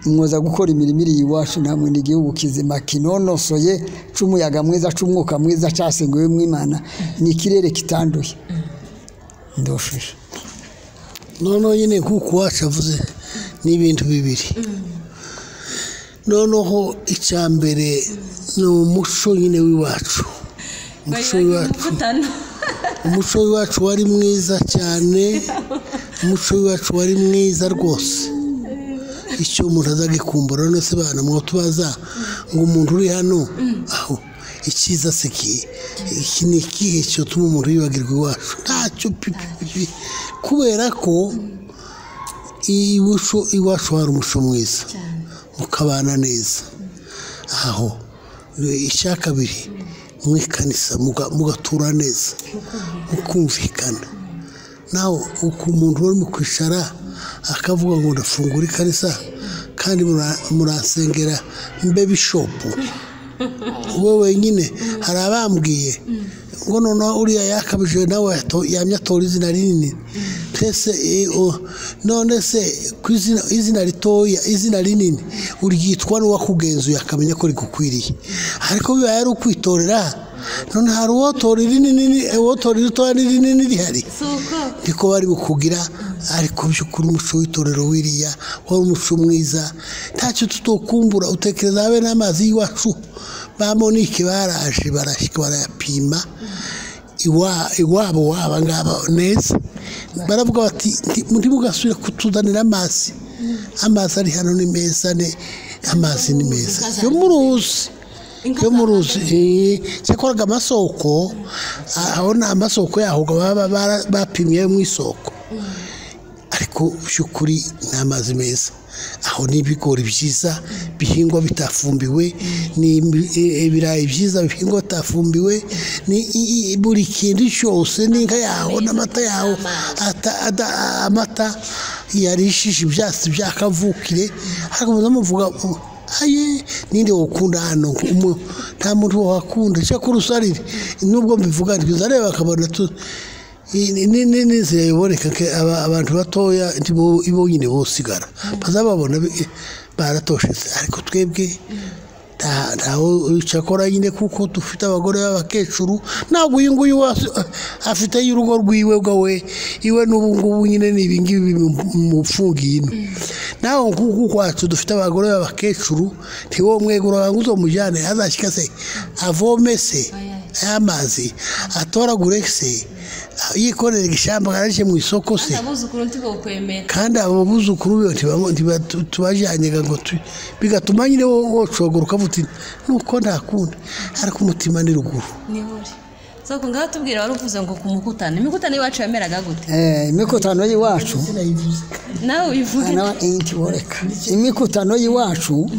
mwoza gukora imirimo iri iwacu. Namwe ni igihugu kizima kinonosoye c'umuyaga mwiza c'umwuka mwiza casengewe mu Imana, ni ikirere kitanduye. Ndoshije noneho nyine kuko wacu avuze ni ibintu bibiri. Noneho icya mbere ni umuco nyine w'iwacu. Umuco w'iwacu wari mwiza cyane, umuco w'iwacu wari mwiza rwose. Icyo umuntu azagikumbura none se bana mwotubaza ngo umuntu uri hano aho icyiza se iki ni ikihe cyotuma umuntu yibagirwa iwacu? Ntacyo pipi, kubera ko iwacu hari umuco mwiza, mukabana neza. Aho icya kabiri mu ikanisa mugatura neza, mukumvikana. Naho uko umuntu uri mu kwicara akavuga ngo ndafungura ikanisa kandi muransengera mbe bishopu wowe wenyine. Hari abambwiye ngo noneho uriya yakabije nawe yamye atora izina rinini twese. None se ku izina ritoya, izina rinini uryitwa n'uwakugenzuye akamenya ko rigukwiriye, ariko bibaye ari ukwitorera. None hari uwotora irinini, uwotora iritoya n'irinini rihari, niko bari bukugira. Ariko by'ukuri umuco w'itorero wiriya wari umuco mwiza, ntacyo tutokumbura. Utekereza habe n'amazi y'iwacu ba Monique baraje barashyika barayapima iwabo waba ngaba neza, baravuga bati ntimugasubire kutuzanira amazi, amazi ari hano ni meza, amazi ni meza yo mu ruzi, yo mu ruzi. Cyakoraga amasoko aho ni amasoko yaho baba bapimye mu isoko, ariko by'ukuri ni amazi meza. Aho ni ibigori byiza bihingwa bitafumbiwe, ni ibirayi byiza bihingwa bitafumbiwe, ni buri kintu cyose, n'inka yaho n'amata yaho, amata yarishije ibyatsi byakavukire. Ariko muvuga aye ninde wokunda hano? Nta muntu wakunda cyakora usarire. Nubwo mbivuga ntizareba akabona n'inzira iboneka, abantu batoya bonyine bosigara bazababona baratoshetse. Ariko twebwe ntawe cyakora nyine, kuko dufite abagore b'abakecuru. Ntabwo uyu nguyu afite y'urugo rwiwe rwawe iwe n'ubu ngubu nyine ni ibi ngibi bimufungiye ino. Nawe nkuko kwacu dufite abagore b'abakecuru, ntiwo mwegura ngo uzomujyane azashyika se avome se amazi atoragure se yikorera igishyamba arashe mu isoko se. Kandi abo buzukuru ntibajyanye ngo bigatuma nyine wocogora ukavuga uti nuko ntakunda, ariko umutima ni ruguru. Soko ngaho tubwira wari uvuze ngo ku mukutano, imikutano y'iwacu yameraga gute? Imikutano y'iwacu nawe ubivuge. Imikutano y'iwacu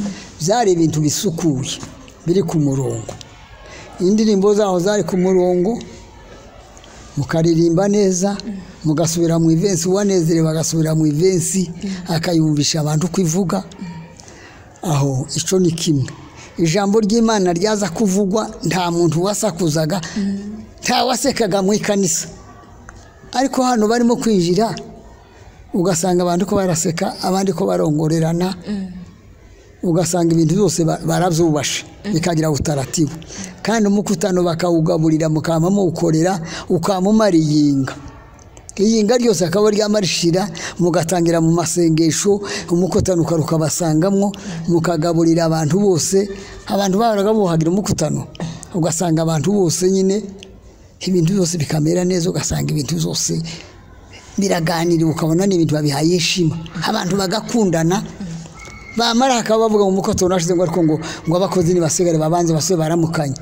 byari ibintu bisukuye biri ku murongo, indirimbo zaho zari ku murongo, mukaririmba neza, mugasubira mu ivensi, uwanezerewe bagasubira mu ivensi akayumvisha abantu kwivuga. Aho ico ni kimwe. Ijambo ry'Imana ryaza kuvugwa nta muntu wasakuzaga, nta wasekaga mu ikanisa. Ariko hano barimo kwinjira ugasanga abantu ko baraseka, abandi ko barongorerana, ugasanga ibintu byose barabyubashe bikagira utaratibu. Kandi umukutano bakawugaburira mukama muwukorera ukamumara iyinga, iyinga ryose akaba ryamarishira, mugatangira mu masengesho, umukutano ukarukabasangamwo, mukagaburira abantu bose. Abantu bahoraga buhagira umukutano, ugasanga abantu bose nyine ibintu byose bikamera neza, ugasanga ibintu byose biraganira, ukabona n'ibintu babihaye ishima, abantu bagakundana. Bamara akaba bavuga mu mukutano nashize ngo ariko ngo abakozi nibasigare babanze basube baramukanye.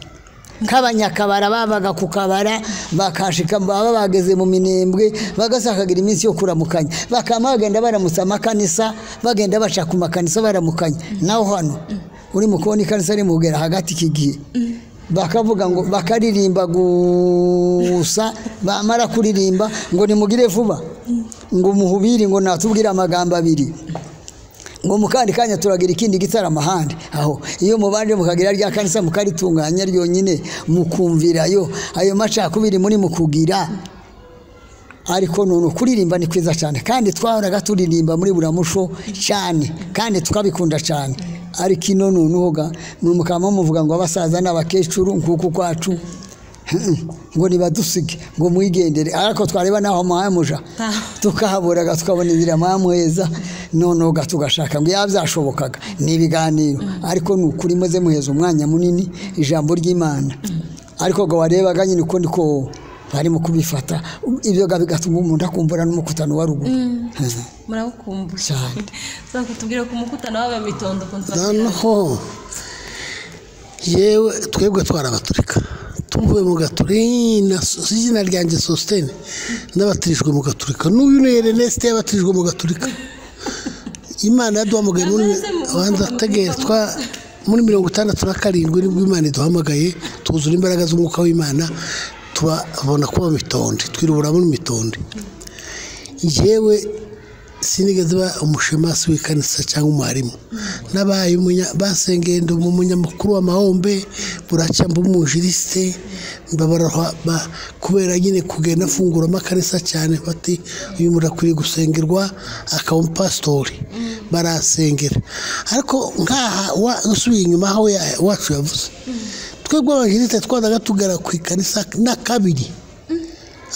Nk'abanyakabara babaga ku kabara bakashika baba bageze mu minembwe bagasakagira iminsi yo kuramukanya, bakama bagenda baramutsa amakanisa, bagenda baca ku makanisa baramukanya. Naho hano uri mu kubona ikanisa ari mugera hagati kigiye bakavuga ngo bakaririmba gusa, bamara kuririmba ngo nimugire vuba ngo muhubiri ngo natubwire amagambo abiri, ngo mukandi kanya turagira ikindi gitaramo ahandi. Aho iyo mubanje mukagira rya kanisa mukaritunganya ryonyine mukumvirayo ayo macakubiri muri mukugira. Ariko none kuririmba ni kwiza cyane, kandi twahoraga turirimba muri buramusho cyane kandi tukabikunda cyane. Ariko ino noneho mukama muvuga ngo abasaza n'abakecuru nkuko kwacu ngo nibadusige ngo mwigendere, ariko twareba naho muhamuja tukahaburaga tukabona inzira muhamuheza, noneho tugashaka ngo yabyashobokaga ni ibiganiro. Ariko ni ukuri muze muheza umwanya munini ijambo ry'Imana. Ariko ngo warebaga nyine uko niko barimo kubifata, ibyo bigatuma umuntu akumbura n'umukutano wa ruguru. Murabukumbura cyane. Tuzakutubwira ku mukutano w'abamitondo noneho yewe twebwe twarabaturika tuvuye mu Gaturika, izina ryanjye Sostene n'abatirijwe mu Gaturika, n'uyu ni Ernest yabatirijwe mu Gaturika. Imana yaduhamagaye muri banza tegerezwa muri 67 nibwo Imana iduhamagaye, tuzura imbaraga z'umwuka w'Imana, tubabona kuba mitonde, twirubura muri mitonde. Yewe sinigeze ba umushemasi w'ikanisa cyangwa umwarimu, nabaye basengeye ndi umunyamakuru w'amahombe, buracya mba umujiriste, kubera nyine kugenda afungura amakanisa cyane, bati uyu muntu akwiriye gusengerwa akaba umupasitori, barasengera. Ariko nkaha usubiye inyuma aho wacu yavuze, twebwe abajiriste twazaga tugera ku ikanisa na kabiri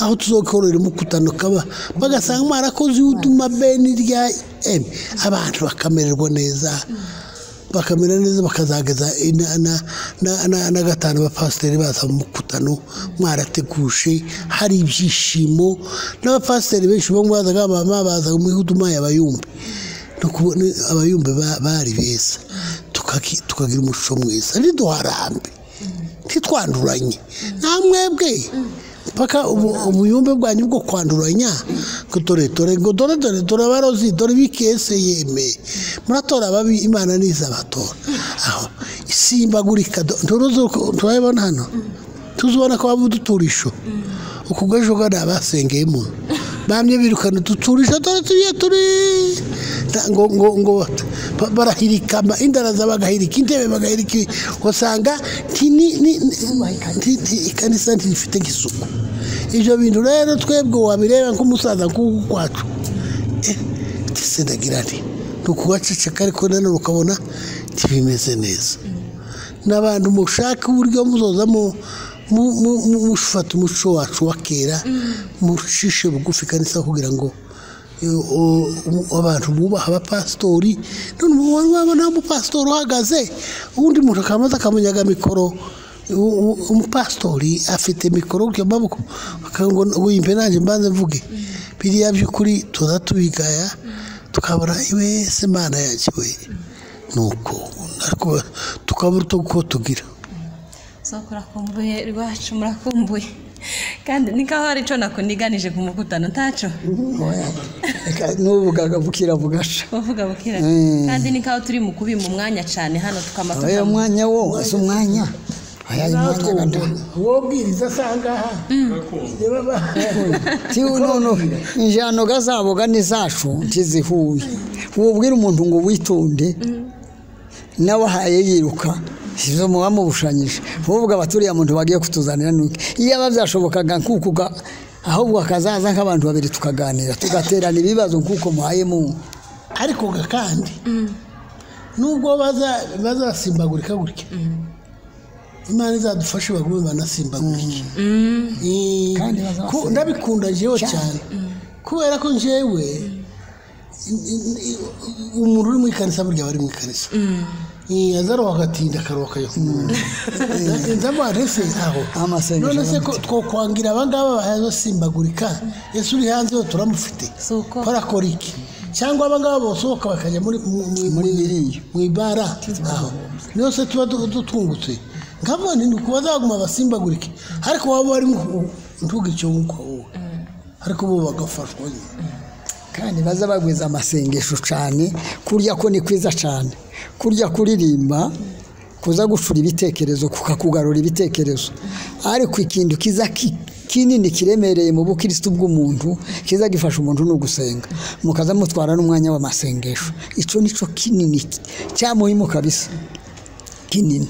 aho tuzokorera umukutano kaba bagasanga mwarakoze uduma beni rya M, abantu bakamererwa neza, bakamera neza, bakazageza na gatanu abapasiteri baza mu mukutano mwarateguje, hari ibyishimo. N'abapasiteri benshi bo bazaga mama bazaga mu ihuduma y'abayumbe, abayumbe bari beza, tukagira umuco mwiza, ntiduharambe, ntitwanduranye. Nta mwebwe Paka ubuyumbe bwanyu bwo kwanduranya ngo dore dore ngo dore dore dore abarozi dore bikese yeme muratora ababi Imana nizabatora aho isimbagurika turabibona hano tuzubona ko bavuga uduturisho ukugejo gana abasengeye mu bamye birukana uduturisho dore tuye turi ngo ngo ngo barahirika indara bagahirika intebe bagahirika usanga ikanisa ntifite isuku. Ibyo bintu rero twebwe wabireba nk'umusaza nk'uku kwacu ndagira nti ni ukugaceceka ariko nanone ukabona ntibimeze neza. N'abantu mushaka uburyo muzoza mufata umuco wacu wa kera mushishe bugufi kanisa kugira ngo abantu bubaha abapasitori. None wabona umupasitori uhagaze undi muntu akamaze akamunyaga mikoro, umupasitori afite mikoro ku maboko ngo wimpe nanjye mbanze mvuge biriya by'ukuri tuza tubigaya tukabona iwe se Imana yacu we nuko ariko tukabura uko tugira. Sokora kumbuye rwacu murakumbuye kandi nikaho ari cyo nakuniganije ku mukutano ntaco n'ubugaga bukira bugasha uvuga bukira kandi nikaho turi mu kubi mu mwanya cyane hano tukamata oya mwanya wo ase umwanya aya mwanya wobwiriza sangaha ti nono injano gazaboga nizacu ntizihuye wubwira umuntu ngo witonde nawe ahaye yiruka izo muba mubushanyije uvuga abaturiye muntu bagiye kutuzanira nuke iyo ababyashobokaga nkuko ahubwo akazaza nk'abantu babiri tukaganira tugaterana ibibazo nkuko muhaye mu ariko kandi nubwo bazasimbagurika gutya Imana izadufashe bagume banasimbagurike. Ndabikunda jewe cyane kubera ko njyewe umuntu uri mu ikanisa burya bari mu ikanisa azaroha agatinda akaroha akajya nzamwarese aho none se ko twokwangira abangaba bahasimbagurika ese uri hanze yo turamufite barakora iki cyangwa abangaba bosohoka bakajya muri biriya mu ibara aho niyo se tuba dutungutse nkabona ni uko bazaguma basimbagurike ariko waba wari ntugice wumva wowe ariko bo bagafashwa kandi baza bagwiza amasengesho cyane kurya ko ni kwiza cyane kurya kuririmba kuza gucura ibitekerezo kukakugarura ibitekerezo ariko ikintu kiza kinini kiremereye mu bukristo bw'umuntu kiza gifasha umuntu no gusenga mukaza mutwara n'umwanya w'amasengesho icyo nico kinini cyamuhimu kabisa kinini.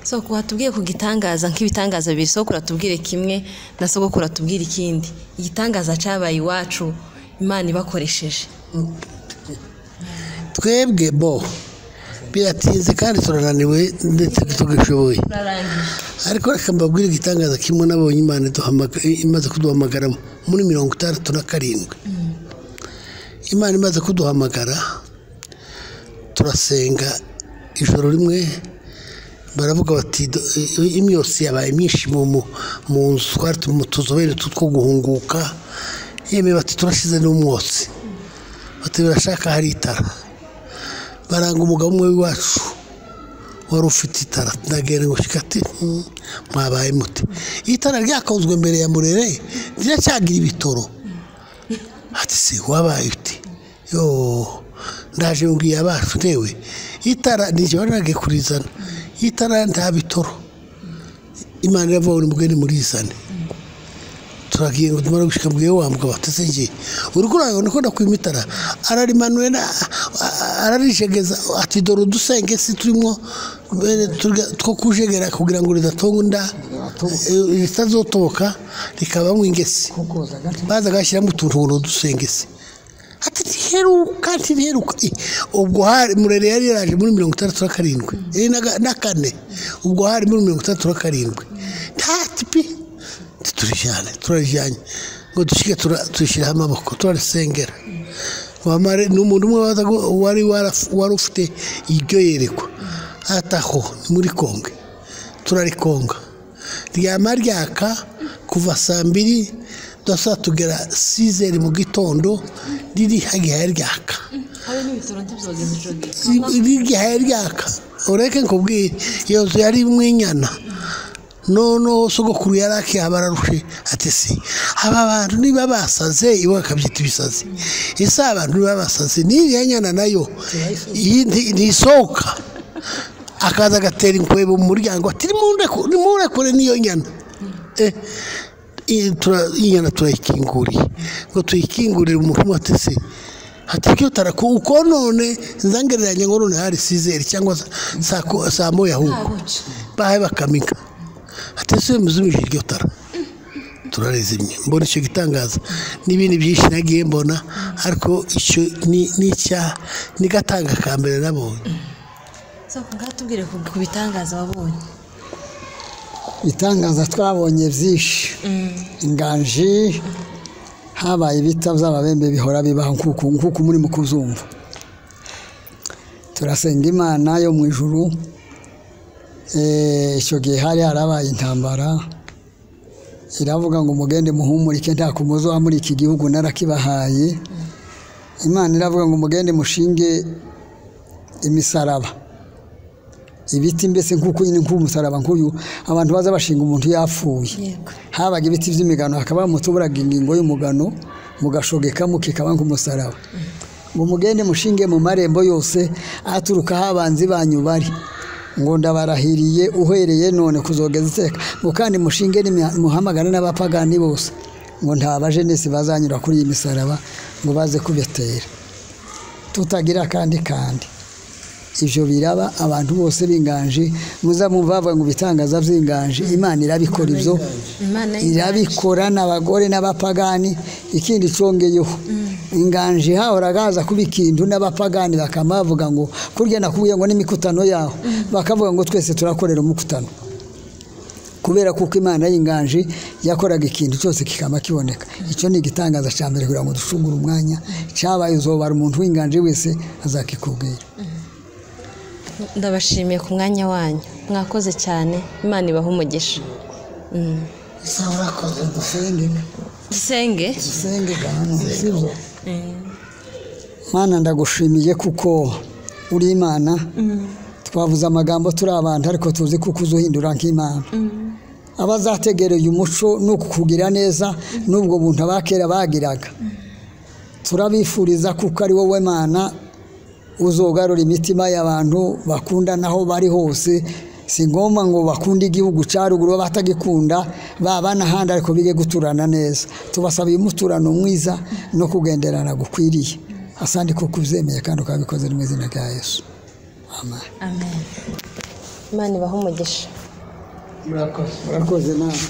Soko watubwiye ku gitangaza nk'ibitangaza bibiri, soko uratubwire kimwe na sogokuru atubwire ikindi. Igitangaza cyabaye iwacu Imana ibakoresheje. Twebwe bo biratinze kandi turananiwe ndetse tugishoboye ariko reka mbabwire igitangaza kimwe nabonye Imana imaze kuduhamagara muri 67. Imana imaze kuduhamagara turasenga ijoro rimwe baravuga bati imyotsi yabaye myinshi mu nzu twari mu tuzobere two guhunguka yemwe bati turashize n'umwotsi bati birashaka hari itara baranga umugabo umwe w'iwacu wari ufite itara ndagenda ngo shikati mwabaye muti itara ryakozwe mbere ya Murere riracyagira ibitoro ati se wabaye uti yo ndaje mbwiye abacu ntewe itara nije warage kurizana itara nta bitoro Imana iravuga ngo mugende murizane turagiye ngo tumara gushika mbwiye wa mugabo atese ngiye uri kuranga niko ndakwimitara ararimanuye ararijegeza ati dore udusenge si turimo two kujegera kugira ngo ridatonda ritazotoka rikaba mu ingesi baza gashyiramo utuntu ngo dusenge se ati ntiheruka ntiheruka. Ubwo hari Murere yari yaraje muri 67 na kane ubwo hari muri 67 ntatipi turijyane turarijyanye ngo dushike turishyiraho amaboko turarisengera. Ni umuntu umwe wari ufite iryo yerekwa ataho muri Kongo turarikonga ryama ryaka kuva saa 2 dasa tugera 6 mu gitondo riri hagiye ryaka riri ryaka ureke nkubwire iyo nzu yari imwe inyana Noneho sogokuru yari akihabararushe ati si aba bantu niba basaze iwe akabyita ibisazi, ese abantu niba basaze n'iriya nyana nayo ntisohoka, akaza agatera inkwebo mu muryango ati nimurekure n'iyo nyana. Inyana turayikinguriye, ngo tuyikingurire umuntu ati se ati taraku uko none nzangereranya ngo none hari 6h cyangwa saa moya ahubwo bahe bakamika ati se muzimije iryo tara turarezimye. Mbona icyo gitangaza n'ibindi byinshi nagiye mbona, ariko icyo ni icya ni gatanga ka mbere nabonye. So ngatubwire ku bitangaza wabonye. Itangaza twabonye byinshi. Inganji habaye ibita by'ababembe bihora bibaho nkuko muri mu kuzumva. Turasenga Imana yo mu ijuru. Icyo gihe hari harabaye intambara, iravuga ngo mugende muhumurike nta kumuzo muri iki gihugu narakibahaye. Imana iravuga ngo mugende mushinge imisaraba, ibiti mbese nkuko nyine nk'umusaraba nk'uyu abantu baza bashinga umuntu yapfuye. Habaga ibiti by'imigano, hakaba mutuburaga ingingo y'umugano mugashogeka mukikaba nk'umusaraba. Ngo mugende mushinge mu marembo yose aturuka habanzi banyu bari, ngo ndabarahiriye uhereye none kuzogeza iteka, ngo kandi mushinge muhamagane n'abapagani bose, ngo nta bajenesi bazanyura kuri iyi misaraba ngo baze kubetera tutagira kandi. Ibyo biraba abantu bose b'inganji muzamumva bavuga ngo bitangaza by'inganji. Imana irabikora ibyo, irabikora n'abagore n'abapagani. Ikindi congeyeho inganji hahoraga haza kuba ikintu n'abapagani bakamavuga ngo kurya nakubwiye ngo n'imikutano yaho, bakavuga ngo twese turakorera umukutano, kubera kuko Imana y'inganji yakoraga ikintu cyose kikaba kiboneka. Icyo ni igitangaza cya mbere kugira ngo ducungure umwanya cyabaye. Uzobara umuntu w'inganji wese azakikubwira. Ndabashimiye ku mwanya wanyu, mwakoze cyane, Imana ibahe umugisha. Urakoze. Dusenge sibyo? Mana ndagushimiye kuko uri Imana. Twavuze amagambo turi abantu, ariko tuzi kuko uzuhindura nk'Imana. Abazategereye umuco no kukugira neza n'ubwo buntu abakera bagiraga, turabifuriza kuko ari wowe Mana uzogarura imitima y'abantu bakunda naho bari hose. Si ngombwa ngo bakunde igihugu cya ruguru batagikunda baba n'ahandi, ariko bige guturana neza. Tubasabiye umuturano mwiza no kugenderana gukwiriye. Asandi kuko ubyemeye kandi ukabikoze mu izina rya Yesu. Amen. Amen. Imana ibahe umugisha. Murakoze. Murakoze nawe.